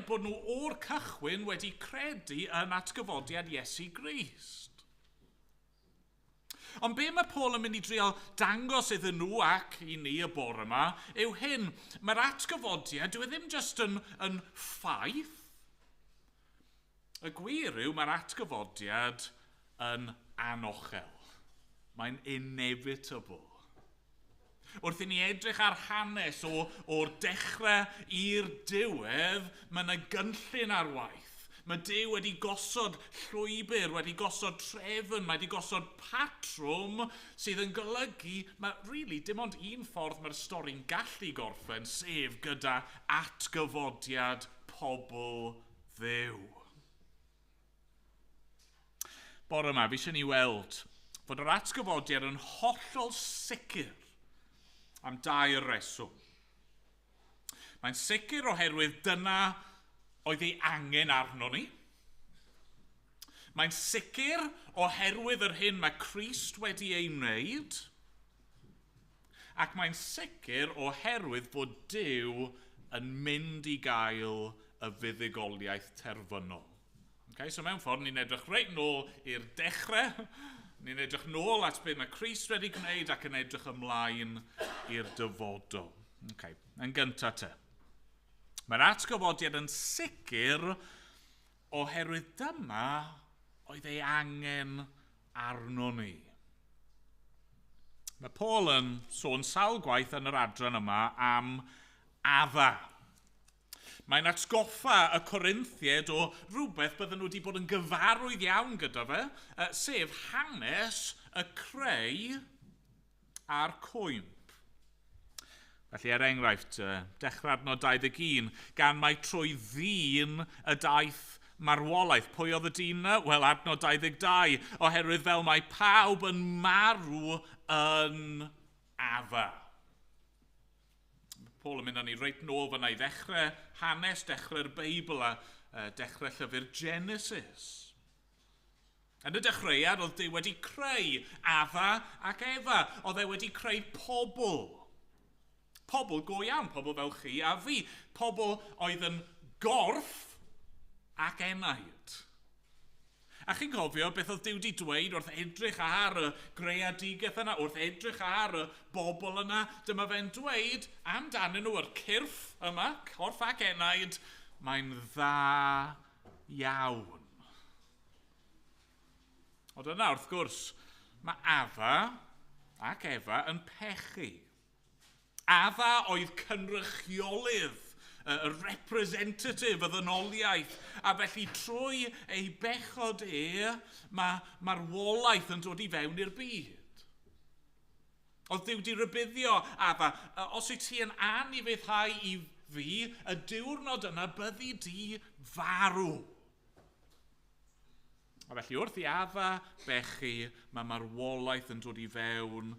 bod nhw o'r cychwyn wedi credu yn atgyfodiad Iesu Grist. Ond be mae Paul yn mynd i drial dangos iddyn nhw ac i ni y bore yma yw hyn. Mae'r atgyfodiad, dyw e ddim jyst yn ffaith. Y gwir yw mae'r atgyfodiad yn anochel. Mae'n inevitable. Wrth i ni edrych ar hanes o'r dechrau i'r diwedd, mae yna gynllun ar waith. Mae Duw wedi gosod llwybr, wedi gosod trefn, mae wedi gosod patrwm sydd yn golygu, mae really dim ond un ffordd mae'r stori'n gallu gorffen, sef gyda atgyfodiad pobl Dduw. Bore yma, fi eisiau ni weld fod yr atgyfodiad yn hollol sicr am dair reswm. Mae'n sicr oherwydd dyna oedd ei angen arno ni. Mae'n sicr oherwydd yr hyn mae Crist wedi ei wneud. Ac mae'n sicr oherwydd bod Duw yn mynd i gael y fuddugoliaeth terfynol. Okay, so mewn ffordd, ni'n edrych reit nôl i'r dechrau. Ni'n edrych nôl at beth mae Crist wedi gwneud ac yn edrych ymlaen i'r dyfodol. Okay, yn gyntaf te. Mae'r atgyfodiad yn sicr oherwydd dyma oedd ei angen arno ni. Mae Paul yn sôn sawl gwaith yn yr adran yma am Adda. Mae'n atgoffa y Corinthiaid o rhywbeth bydden nhw wedi bod yn gyfarwydd iawn gyda fe, sef hanes y creu a'r cwymp. Felly, er enghraifft, dechrau adnod 21, gan mai trwy ddyn y daeth marwolaeth. Pwy oedd y dyn yna? Wel, adnod 22, oherwydd fel mae pawb yn marw yn Adda. Paul yn mynd â ni reit nôl fyna i ddechrau hanes, dechrau'r Beibl a dechrau llyfr Genesis. Yn y dechreuad, oedd Duw wedi creu Adda ac Efa. Oedd e wedi creu pobl. Pobl go iawn, pobl fel chi a fi. Pobl oedd yn gorff ac enaid. A chi'n cofio beth oedd Duw wedi dweud wrth edrych ar y greadigaeth yna, wrth edrych ar y bobl yna? Dyma fe'n dweud amdanyn nhw, yr cyrff yma, corff ac enaid, mae'n dda iawn. Ond yna, wrth gwrs, mae Adda ac Efa yn pechu. Adda oedd cynrychiolydd, y representative y ddynoliaeth, a felly trwy ei bechod e, mae marwolaeth yn dod i fewn i'r byd. Oedd Duw di rybuddio Adda, os wyt ti yn anufuddhau i fi, y diwrnod yna byddi di farw. A felly wrth i Adda bechu, mae marwolaeth yn dod i fewn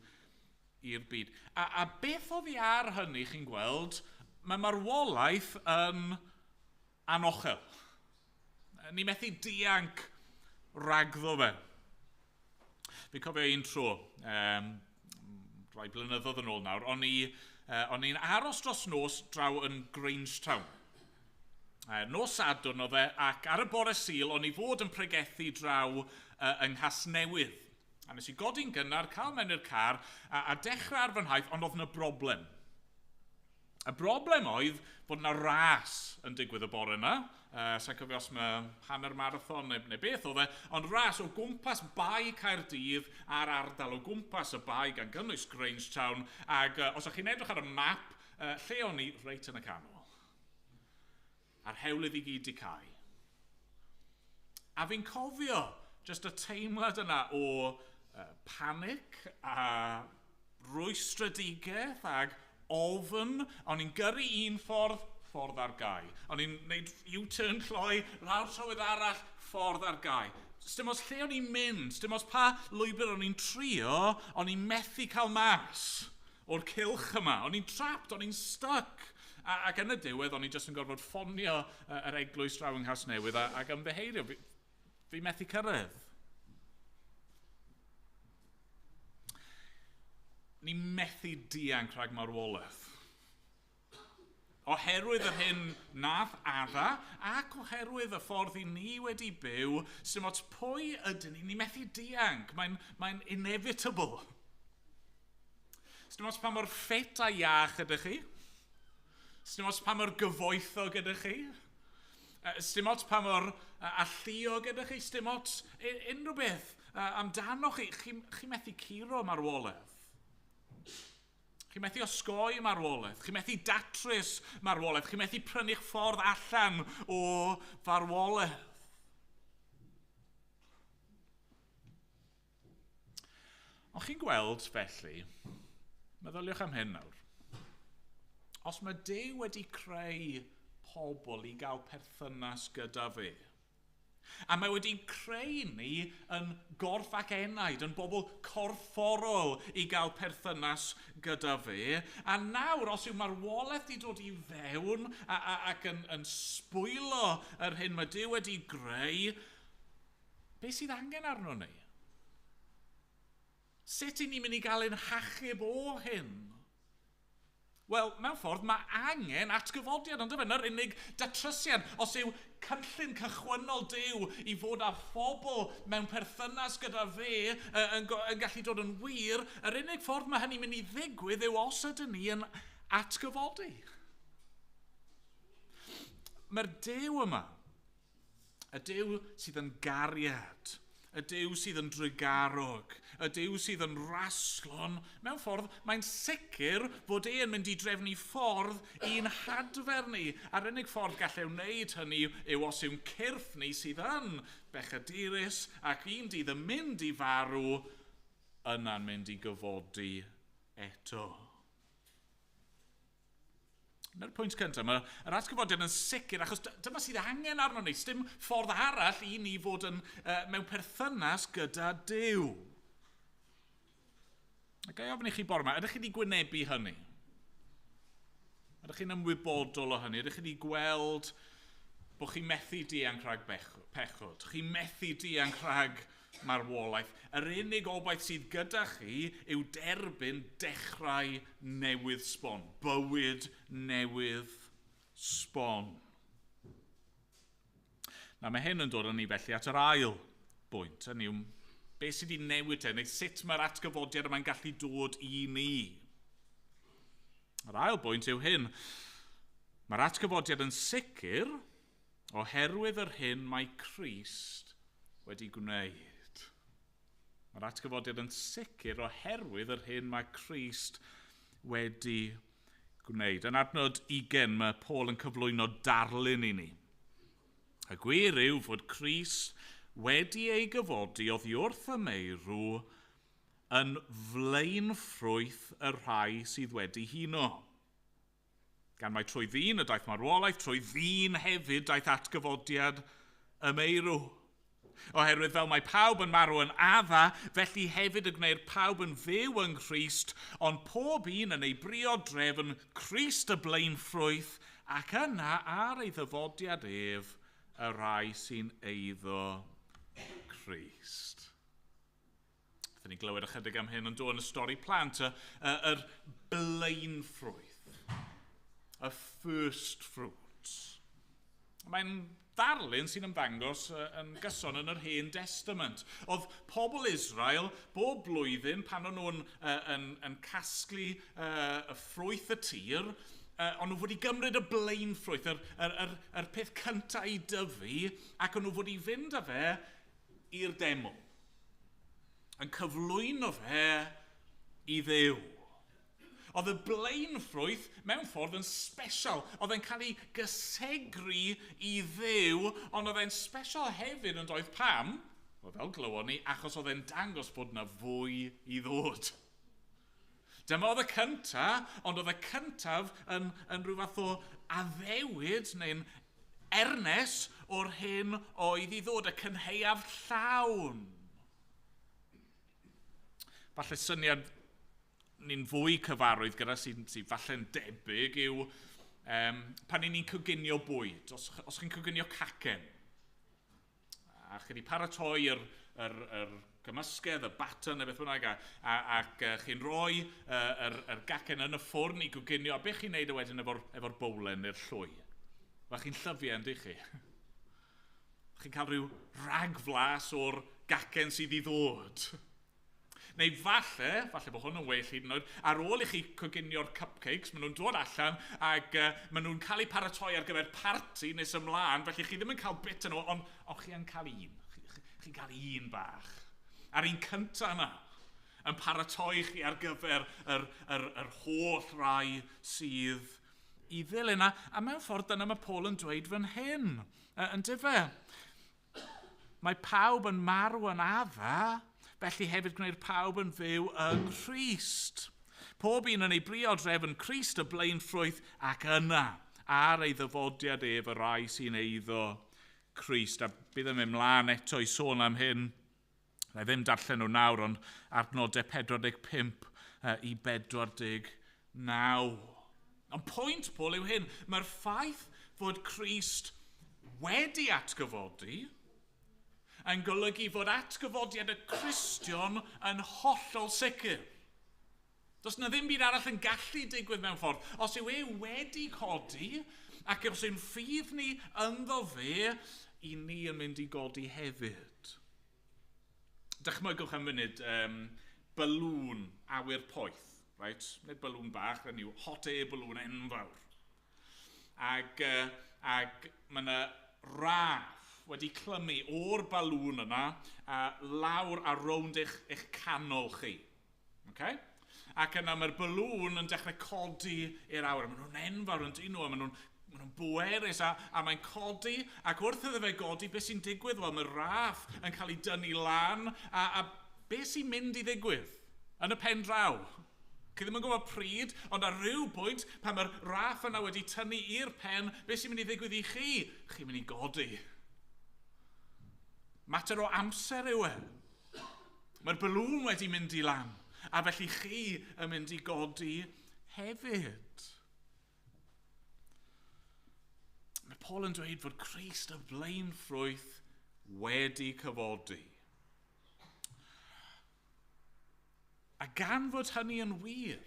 i'r byd. A beth oedd i ar hynny, chi'n gweld, mae marwolaeth yn anochel. Ni methu dianc ragddo fe. Fi'n cofio un tro, rai blynyddoedd yn ôl nawr, o'n i'n aros dros nos draw yn Grangetown. Nos Sadwrn oedd e, ac ar y bore Sul, o'n i fod yn pregethu draw yng Nghasnewydd. A nes i godi'n gynnar, cael mewn i'r car, a dechrau ar fy nhaith, ond oedd yna broblem. Y broblem oedd bod yna ras yn digwydd y bore yna. Sa'n cofio os mae hanner marathon neu beth oedd e, ond ras o gwmpas Bae Caerdydd a'r ardal o gwmpas y bae gan gynnwys Grangetown. Ac os ydych chi'n edrych ar y map, lle o'n i? Reit yn y canol. A'r hewlydd i gyd di cau. A fi'n cofio just y teimlad yna o panic a rwystredigaeth ag ofn. O'n i'n gyrru un ffordd, ffordd ar gau. O'n i'n gwneud U-turn cloi, lawr trywydd arall, ffordd ar gau. Dim ots lle o'n i'n mynd, dim ots pa lwybr o'n i'n trio, o'n i'n methu cael mas o'r cylch yma. O'n i'n trapped, o'n i'n stuck. Ac yn y diwedd, o'n i jyst yn gorfod ffonio yr eglwys draw yng Nghasnewydd ac ymddiheurio. Fi methu cyrraedd. Ni methu dianc rhag marwolaeth. Oherwydd yr hyn nath Adda ac oherwydd y ffordd i ni wedi byw, sy'n ots pwy ydyn ni, ni methu dianc. Mae'n inevitable. Sy'n ots pa mor ffit a iach ydych chi. Sy'n ots pa mor gyfoethog ydych chi. Sy'n ots pa mor alluog ydych chi. Sy'n ots unrhyw beth amdano chi. Chi methu curo marwolaeth. Chi methu osgoi marwolaeth. Chi methu datrys marwolaeth. Chi methu prynu'ch ffordd allan o farwolaeth. Ond chi'n gweld felly, meddyliwch am hyn nawr. Os mae Duw wedi creu pobl i gael perthynas gyda fe, a mae wedi creu ni yn gorff ac enaid, yn bobl corfforol i gael perthynas gyda fe, a nawr os yw marwolaeth wedi dod i fewn ac yn sbwylo yr hyn mae Duw wedi greu, beth sydd angen arno ni? Sut i ni'n mynd i gael ein hachub o hyn? Wel, mewn ffordd, mae angen atgyfodiad, ond dyma, na'r unig datrysiad. Os yw cynllun cychwynnol Duw i fod â phobl mewn perthynas gyda fe yn gallu dod yn wir, yr unig ffordd mae hynny'n mynd i ddigwydd yw os ydyn ni yn atgyfodi. Mae'r Duw yma, y Duw sydd yn gariad, y Duw sydd yn drugarog, y Duw sydd yn raslon, mewn ffordd mae'n sicr fod e'n mynd i drefnu ffordd i'n hadfer ni. A'r unig ffordd gallai wneud hynny yw os yw'n cyrff ni sydd yn bechadurus ac un dydd yn mynd i farw, yna'n mynd i gyfodi eto. Dyna'r pwynt cyntaf. Mae yr atgyfodiad yn sicr, achos dyma sydd angen arno ni. Dim ffordd arall i ni fod yn, mewn perthynas gyda Duw. A ga i ofyn i chi bore yma, ydych chi wedi gwynebu hynny? Ydych chi'n ymwybodol o hynny? Ydych chi wedi gweld bod chi'n methu dianc rhag pechod? Chi'n methu dianc rhag marwolaeth? Yr unig obaith sydd gyda chi yw derbyn dechrau newydd sbon, bywyd newydd sbon. Na, mae hyn yn dod â ni felly at yr ail bwynt. Hynny yw, beth sydd wedi newid te, neu sut mae'r atgyfodiad yma'n gallu dod i ni? Yr ail bwynt yw hyn. Mae'r atgyfodiad yn sicr oherwydd yr hyn mae Crist wedi gwneud. Mae'r atgyfodiad yn sicr oherwydd yr hyn mae Crist wedi gwneud. Yn adnod 20, mae Paul yn cyflwyno darlun i ni. Y gwir yw fod Crist wedi ei gyfodi oddi wrth y meirw yn flaenffrwyth y rhai sydd wedi huno. Gan mai trwy ddyn y daeth marwolaeth, trwy ddyn hefyd daeth atgyfodiad y meirw. Oherwydd fel mae pawb yn marw yn Adda, felly hefyd y gwneir pawb yn fyw yng Nghrist, ond pob un yn ei briod drefn Crist y blaenffrwyth, ac yna ar ei ddyfodiad ef y rhai sy'n eiddo Crist. Wnaethon ni glywed ychydig am hyn yn dod yn y stori plant, yr blaenffrwyth, y first fruits. Mae'n ddarlun sy'n ymddangos yn gyson yn yr Hen Testament. Oedd pobl Israel bob blwyddyn pan o'n nhw'n yn casglu y ffrwyth y tir, o'n nhw fod i gymryd y blaenffrwyth, yr peth cyntaf i dyfu, ac o'n nhw fod i fynd â fe i'r deml. Yn cyflwyno fe i Dduw. Oedd y blaenffrwyth mewn ffordd yn special. Oedd e'n cael ei gysegru i Dduw, ond oedd e'n special hefyd yn doedd pam? Wel, fel glywon ni, achos oedd e'n dangos bod yna fwy i ddod. Dyma oedd y cyntaf, ond oedd y cyntaf yn rhyw fath o addewid neu'n ernes o'r hyn oedd i ddod, y cynhaeaf llawn. Falle syniad ni'n fwy cyfarwydd gyda sy'n sy falle'n debyg yw pan ni'n coginio bwyd, os chi'n coginio cacen, a chi wedi paratoi yr gymysgedd, y batter neu beth bynnag, ac chi'n rhoi yr gacen yn y ffwrn i goginio, a beth chi'n neud wedyn efo'r bowlen neu'r llwy? Wel, chi'n llyfu yn dych chi? Chi'n cael rhyw ragflas o'r gacen sydd i ddod. Neu falle bod hwn yn well hyd yn oed, ar ôl i chi coginio'r cupcakes, maen nhw'n dod allan ac maen nhw'n cael eu paratoi ar gyfer parti nes ymlaen, felly chi ddim yn cael bit yn nhw, ond chi yn cael un. Chi'n cael un bach. A'r un cyntaf yna yn paratoi chi ar gyfer yr holl rai sydd i ddilyn. A mewn ffordd dyna mae Paul yn dweud fan hyn, yn dyfe. Mae pawb yn marw yn Adda, felly hefyd gwneir pawb yn fyw yng Nghrist. Pob un yn ei briod drefn Crist y blaenffrwyth ac yna, ar ei ddyfodiad ef y rai sy'n eiddo Crist. A bydd yn mynd mlaen eto i sôn am hyn. Na i ddim darllen nhw nawr, ond adnodau 45 i 49. Ond pwynt Paul yw hyn, mae'r ffaith fod Crist wedi atgyfodi yn golygu fod atgyfodiad y Cristion yn hollol sicr. Does na ddim byd arall yn gallu digwydd mewn ffordd. Os yw e wedi codi, ac os yw'n ffydd ni ynddo fe, i ni yn mynd i godi hefyd. Dychmygwch am funud balŵn awyr poeth, right? Nid balŵn bach, hynny yw hot air balloon enfawr. Ac mae yna raff wedi clymu o'r balŵn yna lawr a rownd eich canol chi. Okay? Ac yna mae'r balŵn yn dechrau codi i'r awyr. Maen nhw'n enfawr yn dyn nhw, a maen nhw'n bwerus, a mae'n codi, ac wrth iddo fe godi, beth sy'n digwydd? Wel, mae'r raff yn cael ei dynnu lan, a beth sy'n mynd i ddigwydd yn y pen draw? Chi ddim yn gwybod pryd, ond ar ryw bwynt, pan mae'r raff yna wedi tynnu i'r pen, beth sy'n mynd i ddigwydd i chi? Chi'n mynd i godi. Mater o amser yw e. Mae'r balŵn wedi mynd i lan, a felly chi yn mynd i godi hefyd. Mae Paul yn dweud fod Crist y blaenffrwyth wedi cyfodi. A gan fod hynny yn wir,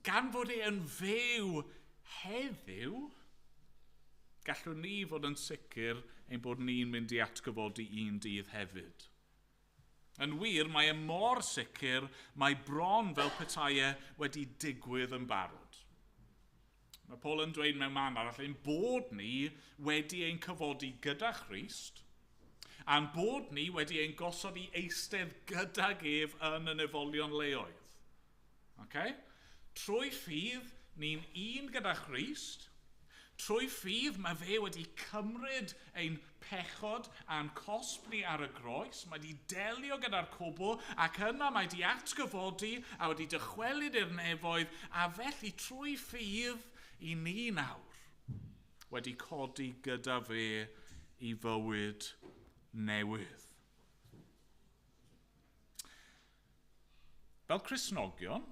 gan fod e yn fyw heddiw, gallwn ni fod yn sicr ein bod ni'n mynd i atgyfodi un dydd hefyd. Yn wir, mae e mor sicr, mae bron fel petai e wedi digwydd yn barod. Mae Paul yn dweud mewn man arall ein bod ni wedi ein cyfodi gyda Christ, a'n bod ni wedi ein gosod i eistedd gydag ef yn y nefolion leoedd. Okay? Trwy ffydd, ni'n un gyda Christ. Trwy ffydd, mae fe wedi cymryd ein pechod a'n cosb ni ar y groes. Mae wedi delio gyda'r cwbl ac yna mae wedi atgyfodi a wedi dychwelyd i'r nefoedd, a felly trwy ffydd i ni nawr wedi codi gyda fe i fywyd newydd. Fel Cristnogion,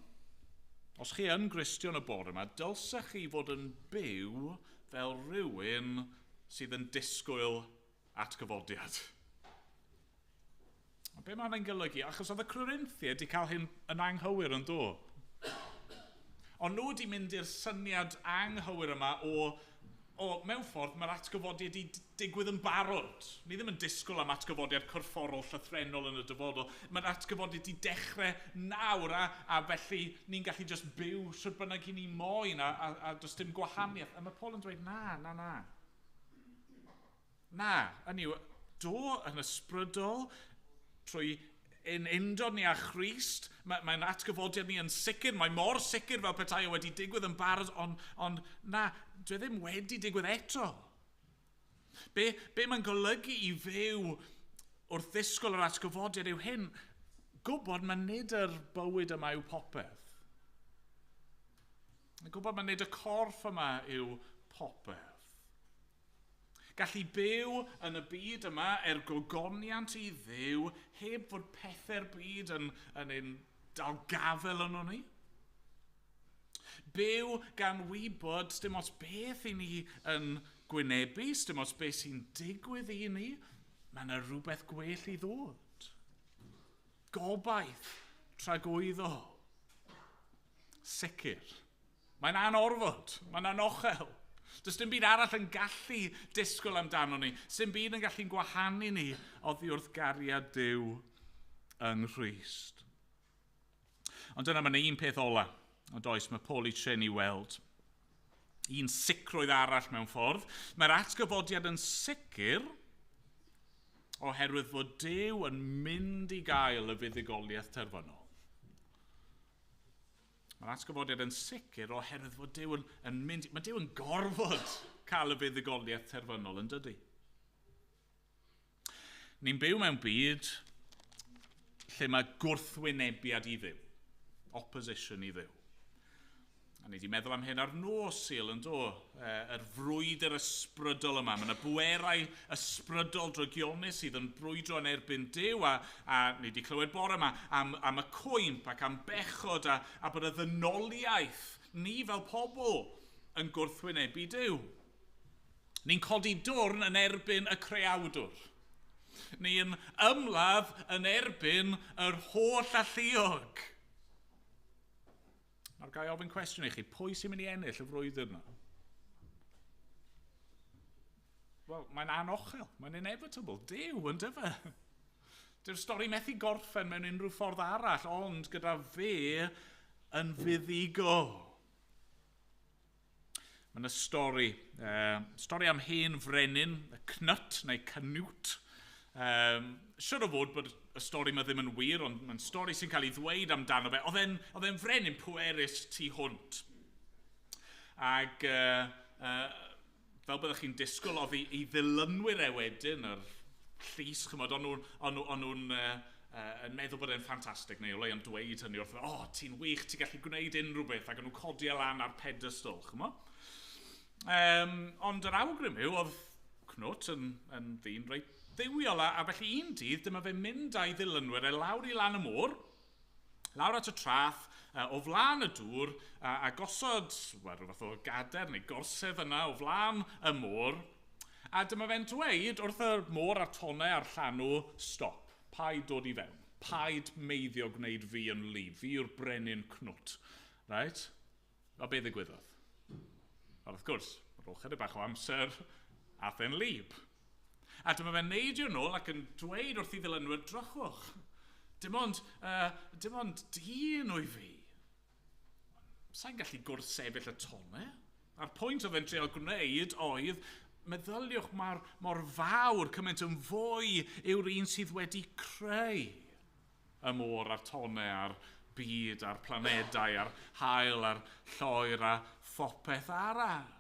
os chi yn Gristion y bore yma, dylsech chi fod yn byw fel rhywun sydd yn disgwyl atgyfodiad. Ond be mae'n golygu? Achos oedd y Corinthiaid wedi cael hyn yn anghywir yn do. Ond nhw wedi mynd i'r syniad anghywir yma o mewn ffordd, mae'r atgyfodiad wedi digwydd yn barod. Ni ddim yn disgwyl am atgyfodiad corfforol llythrennol yn y dyfodol. Mae'r atgyfodiad wedi dechrau nawr a felly ni'n gallu just byw sut bynnag i ni moyn a does dim gwahaniaeth. A mae Paul yn dweud, na, na, na. Na, hynny yw, do yn ysbrydol trwy ein undod ni â Christ, mae'n atgyfodiad ni yn sicr, mae mor sicr fel petai o wedi digwydd yn barod, ond na, dwi ddim wedi digwydd eto. Be mae'n golygu i fyw wrth ddisgwyl yr atgyfodiad yw hyn, gwybod mae nid yr bywyd yma yw popeth. Gwybod mae nid y corff yma yw popeth. Gallu byw yn y byd yma er gogoniant i Dduw heb fod pethau'r byd yn ein dal gafel yno ni. Byw gan wybod dim ots beth i ni yn gwynebu, dim ots beth sy'n digwydd i ni, mae yna rhywbeth gwell i ddod. Gobaith tragwyddol. Sicr. Mae'n anorfod, mae'n anochel. Does dim byd arall yn gallu disgwyl amdano ni. Dim byd yn gallu gwahanu ni oddi wrth gariad Duw yng Nghrist. Ond dyna mae'n un peth ola. Ond oes, mae Paul i trin i weld. Un sicrwydd arall mewn ffordd. Mae'r atgyfodiad yn sicr oherwydd fod Duw yn mynd i gael y fuddugoliaeth terfynol. Mae'r atgyfodiad yn sicr oherwydd fod Duw yn mynd... Mae Duw yn gorfod cael y fuddugoliaeth terfynol, yn dydy? Ni'n byw mewn byd lle mae gwrthwynebiad i Dduw, opposition i Dduw. A ni wedi meddwl am hyn ar nos Sul yn do, yr frwydr ysbrydol yma. Mae yna bwerau ysbrydol drygionus sydd yn brwydro yn erbyn Duw, a ni wedi clywed bore yma am y cwymp ac am bechod a bod y ddynoliaeth ni fel pobl yn gwrthwynebu Duw. Ni'n codi dwrn yn erbyn y creawdwr. Ni'n ymladd yn erbyn yr holl alluog. Nawr ga i ofyn cwestiwn i chi, pwy sy'n mynd i ennill y frwydr yna? Wel, mae'n anochel, mae'n inevitable, Duw yn dyfe. Dyw'r stori methu gorffen mewn unrhyw ffordd arall, ond gyda fe yn fuddugol. Mae yna stori am hen frenin, y Cnut neu Canute. Siwr o fod bod y stori yma ddim yn wir, ond mae'n stori sy'n cael ei ddweud amdano fe. Oedd e'n frenin pwerus tu hwnt. Ac fel byddwch chi'n disgwyl, oedd ei ddilynwyr e wedyn, yr llys, chymod, o'n nhw'n yn meddwl bod e'n ffantastig, neu o leia'n dweud hynny wrth, "O, oh, ti'n wych, ti'n gallu gwneud unrhyw beth," ac yn nhw'n codi e lan ar pedestal, ch'mo? Ond yr awgrym yw, oedd Cnwt yn ddyn reit dduwiol, a felly un dydd, dyma fe mynd â'i ddilynwyr e lawr i lan y môr, lawr at y traeth, o flaen y dŵr, a gosod, wel, rhyw fath o gader neu gorsedd yna o flaen y môr, a dyma fe'n dweud wrth y môr a'r tonnau a'r llanw, "Stop, paid dod i fewn, paid meiddio gwneud fi yn wlyb, fi yw'r brenin Cnwt." Right? A be ddigwyddodd? Wel, wrth gwrs, ar ôl chydig bach o amser, aeth e'n wlyb. A dyma fe'n neidio nôl ac yn dweud wrth ei ddilynwyr, "Drychwch, dim ond dyn wyf fi. Sa'n gallu gwrthsefyll y tonnau." A'r pwynt oedd e'n treial gwneud oedd, meddyliwch mor fawr, cymaint yn fwy yw'r un sydd wedi creu y môr a'r tonnau a'r byd a'r planedau a'r haul a'r lloer a phopeth arall.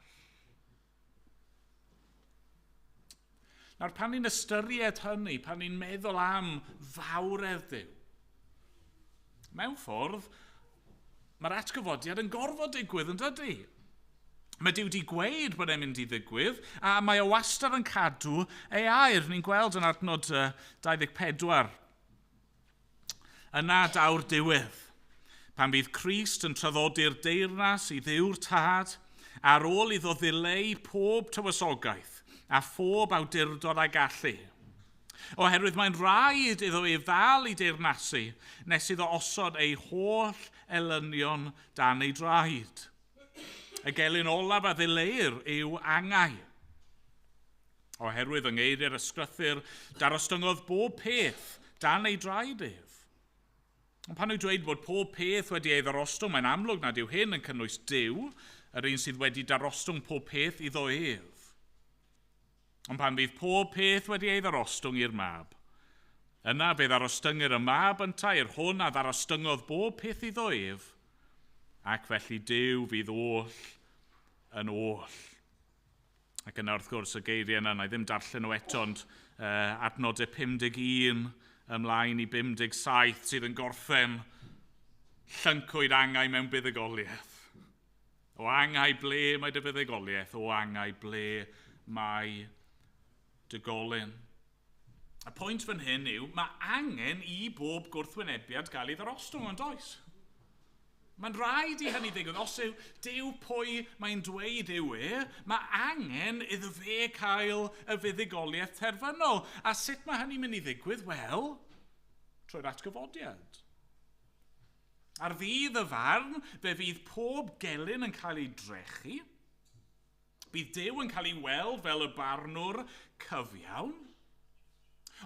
Nawr, pan ni'n ystyried hynny, pan ni'n meddwl am fawredd Duw, mewn ffordd, mae'r atgyfodiad yn gorfod digwydd, yn dydy? Mae Duw wedi gweud bod e'n mynd i ddigwydd, a mae o wastad yn cadw ei air. Ni'n gweld yn adnod 24. "Yna daw'r diwedd, pan fydd Crist yn traddodi'r deyrnas i Dduw'r Tad, ar ôl iddo ddileu pob tywysogaeth a phob awdurdod a gallu. Oherwydd mae'n rhaid iddo ef ddal i deyrnasu nes iddo osod ei holl elynion dan ei draed. Y gelyn olaf a ddileuir yw angau. Oherwydd yng ngeiriau'r ysgrythyr, darostyngodd bob peth dan ei draed ef." Ond pan nhw'n dweud bod pob peth wedi ei ddarostwng, mae'n amlwg nad yw hyn yn cynnwys Duw, yr un sydd wedi darostwng pob peth iddo ef. "Ond pan fydd pob peth wedi ei ddarostwng i'r Mab, yna fe ddarostyngir y Mab yntau i'r hwn a ddarostyngodd bob peth iddo ef, ac felly Duw fydd oll yn oll." Ac yna wrth gwrs y geiriau yna, na i ddim darllen nhw eto, ond adnodau 51 ymlaen i 57 sydd yn gorffen, "Llyncwyd angau mewn buddugoliaeth. O angau, ble mae dy fuddugoliaeth? O angau, ble mae dy golyn?" Y pwynt fan hyn yw, mae angen i bob gwrthwynebiad gael ei ddarostwng, ond oes? Mae'n rhaid i hynny ddigwydd. Os yw Duw pwy mae'n dweud yw e, mae angen iddo fe cael y fuddugoliaeth terfynol. A sut mae hynny'n mynd i ddigwydd? Wel, trwy'r atgyfodiad. Ar ddydd y farn, fe fydd pob gelyn yn cael ei drechu. Bydd Duw yn cael ei weld fel y barnwr cyfiawn.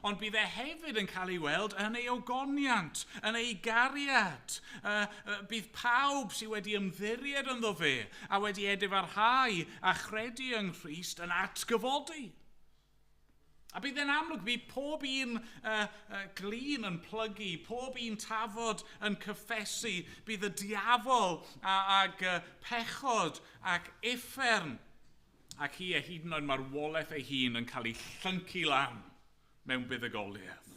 Ond bydd e hefyd yn cael ei weld yn ei ogoniant, yn ei gariad. Bydd pawb sydd wedi ymddiried ynddo fe a wedi edifarhau a chredu yng Nghrist yn atgyfodi. A bydd e'n amlwg, bydd pob un glin yn plygu, pob un tafod yn cyffesu, bydd y diafol ag pechod ac uffern ac hi a hyd yn oed marwolaeth ei hun yn cael ei llyncu lan mewn buddugoliaeth.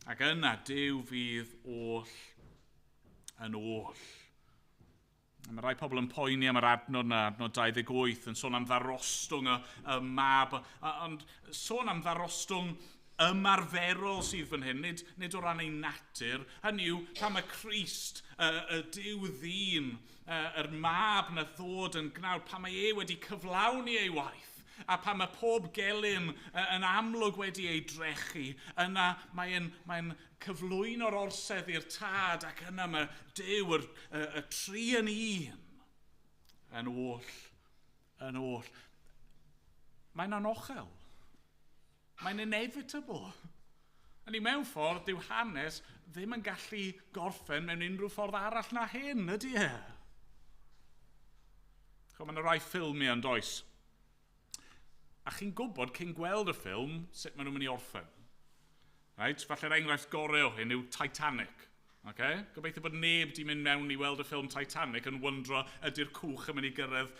Ac yna, Duw fydd oll yn oll. Mae rai pobl yn poeni am yr adnod yna, adnod 28, yn sôn am ddarostwng y Mab, ond sôn am ddarostwng ymarferol sydd fan hyn, nid o ran ei natur. Hynny yw, pan mae Crist, y Duw ddyn, yr Mab na ddod yn gnawd, pan mae e wedi cyflawni ei waith, a pan mae pob gelyn yn amlwg wedi ei drechu, yna mae'n cyflwyno'r orsedd i'r Tad ac yna mae Duw, y tri yn un, yn oll, yn oll. Mae'n anochel. Mae'n inevitable. A ni mewn ffordd, dyw hanes ddim yn gallu gorffen mewn unrhyw ffordd arall na hyn, ydy e? Chwa, mae yna rai ffilmiau yn does? A chi'n gwybod cyn gweld y ffilm sut maen nhw'n mynd i orffen. Right? Falle'r enghraifft gorau o hyn yw Titanic. Okay? Gobeithio bod neb di mynd mewn i weld y ffilm Titanic yn wyndro ydy'r cwch yn mynd i gyrraedd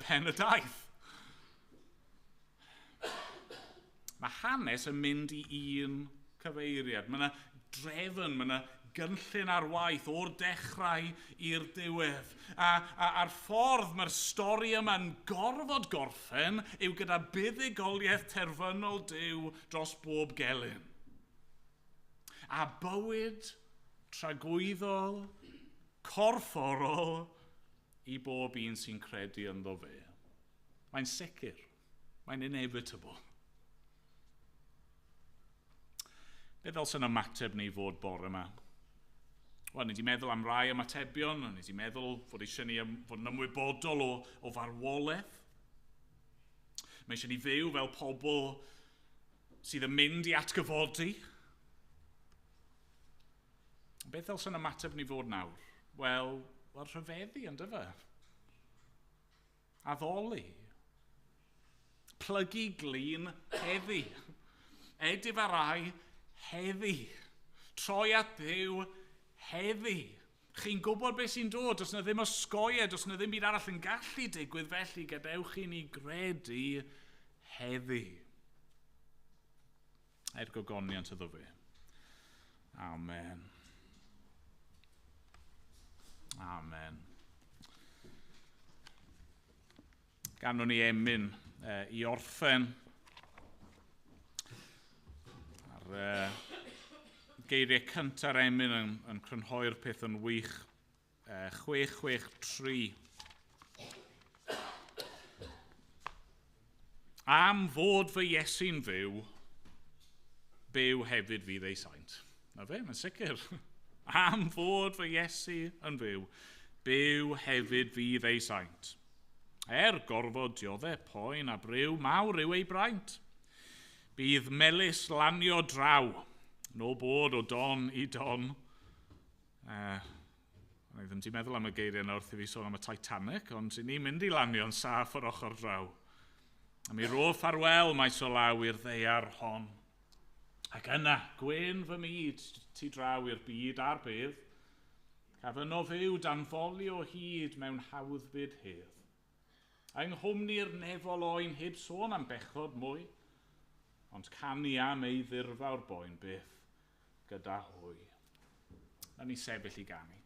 pen y daith. Mae hanes yn mynd i un cyfeiriad. Mae yna drefn, mae yna gynllun ar waith o'r dechrau i'r diwedd. A'r ffordd mae'r stori yma'n gorfod gorffen yw gyda buddugoliaeth terfynol Duw dros bob gelyn. A bywyd tragwyddol, corfforol i bob un sy'n credu ynddo fe. Mae'n sicr. Mae'n inevitable. Be ddylse'n ymateb ni fod bore yma? Wel, ni wedi meddwl am rai ymatebion, ni wedi meddwl fod eisiau ni fod yn ymwybodol o farwolaeth. Mae eisiau ni fyw fel pobl sydd yn mynd i atgyfodi. Beth ddylse'n ymateb ni fod nawr? Wel, rhyfeddu, yndyfe? Addoli. Plygu glin heddi. Edifarhau heddi. Troi at Dduw heddi. Chi'n gwybod beth sy'n dod, does yna ddim osgoiad, does yna ddim byd arall yn gallu digwydd, felly gadewch i ni gredu heddi. Er gogoniant iddo fe. Amen. Amen. Ganwn ni emyn i orffen. A'r geiriau cynta'r emyn yn crynhoi'r peth yn wych. 663. Am fod fy Iesu'n fyw, byw hefyd fydd ei saint. Na fe, mae'n sicr. Am fod fy Iesu yn fyw, byw hefyd fydd ei saint. Er gorfod dioddef poen a briw, mawr yw ei braint. Bydd melys lanio draw, no bod o don i don. O'n i ddim wedi meddwl am y geiriau yna wrth i fi sôn am y Titanic, ond ni'n mynd i lanio'n saff o'r ochr draw. A mi ro ffarwel maes o law i'r ddaear hon. Ac yna, gwyn fy myd tu draw i'r byd a'r bydd, caf yno fyw dan foli o hyd mewn hawddfyd hedd. Yng nghwmni'r nefol oen heb sôn am bechod mwy, ond canu am ei ddirfawr boen byth gyda hwy. Na ni sefyll i ganu.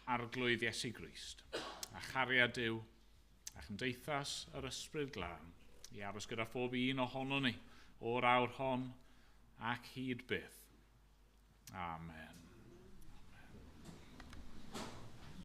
Arglwydd Iesu Grist, a chariad Duw, a chymdeithas yr Ysbryd Glân, i aros gyda phob un ohono ni o'r awr hon ac hyd byth. Amen.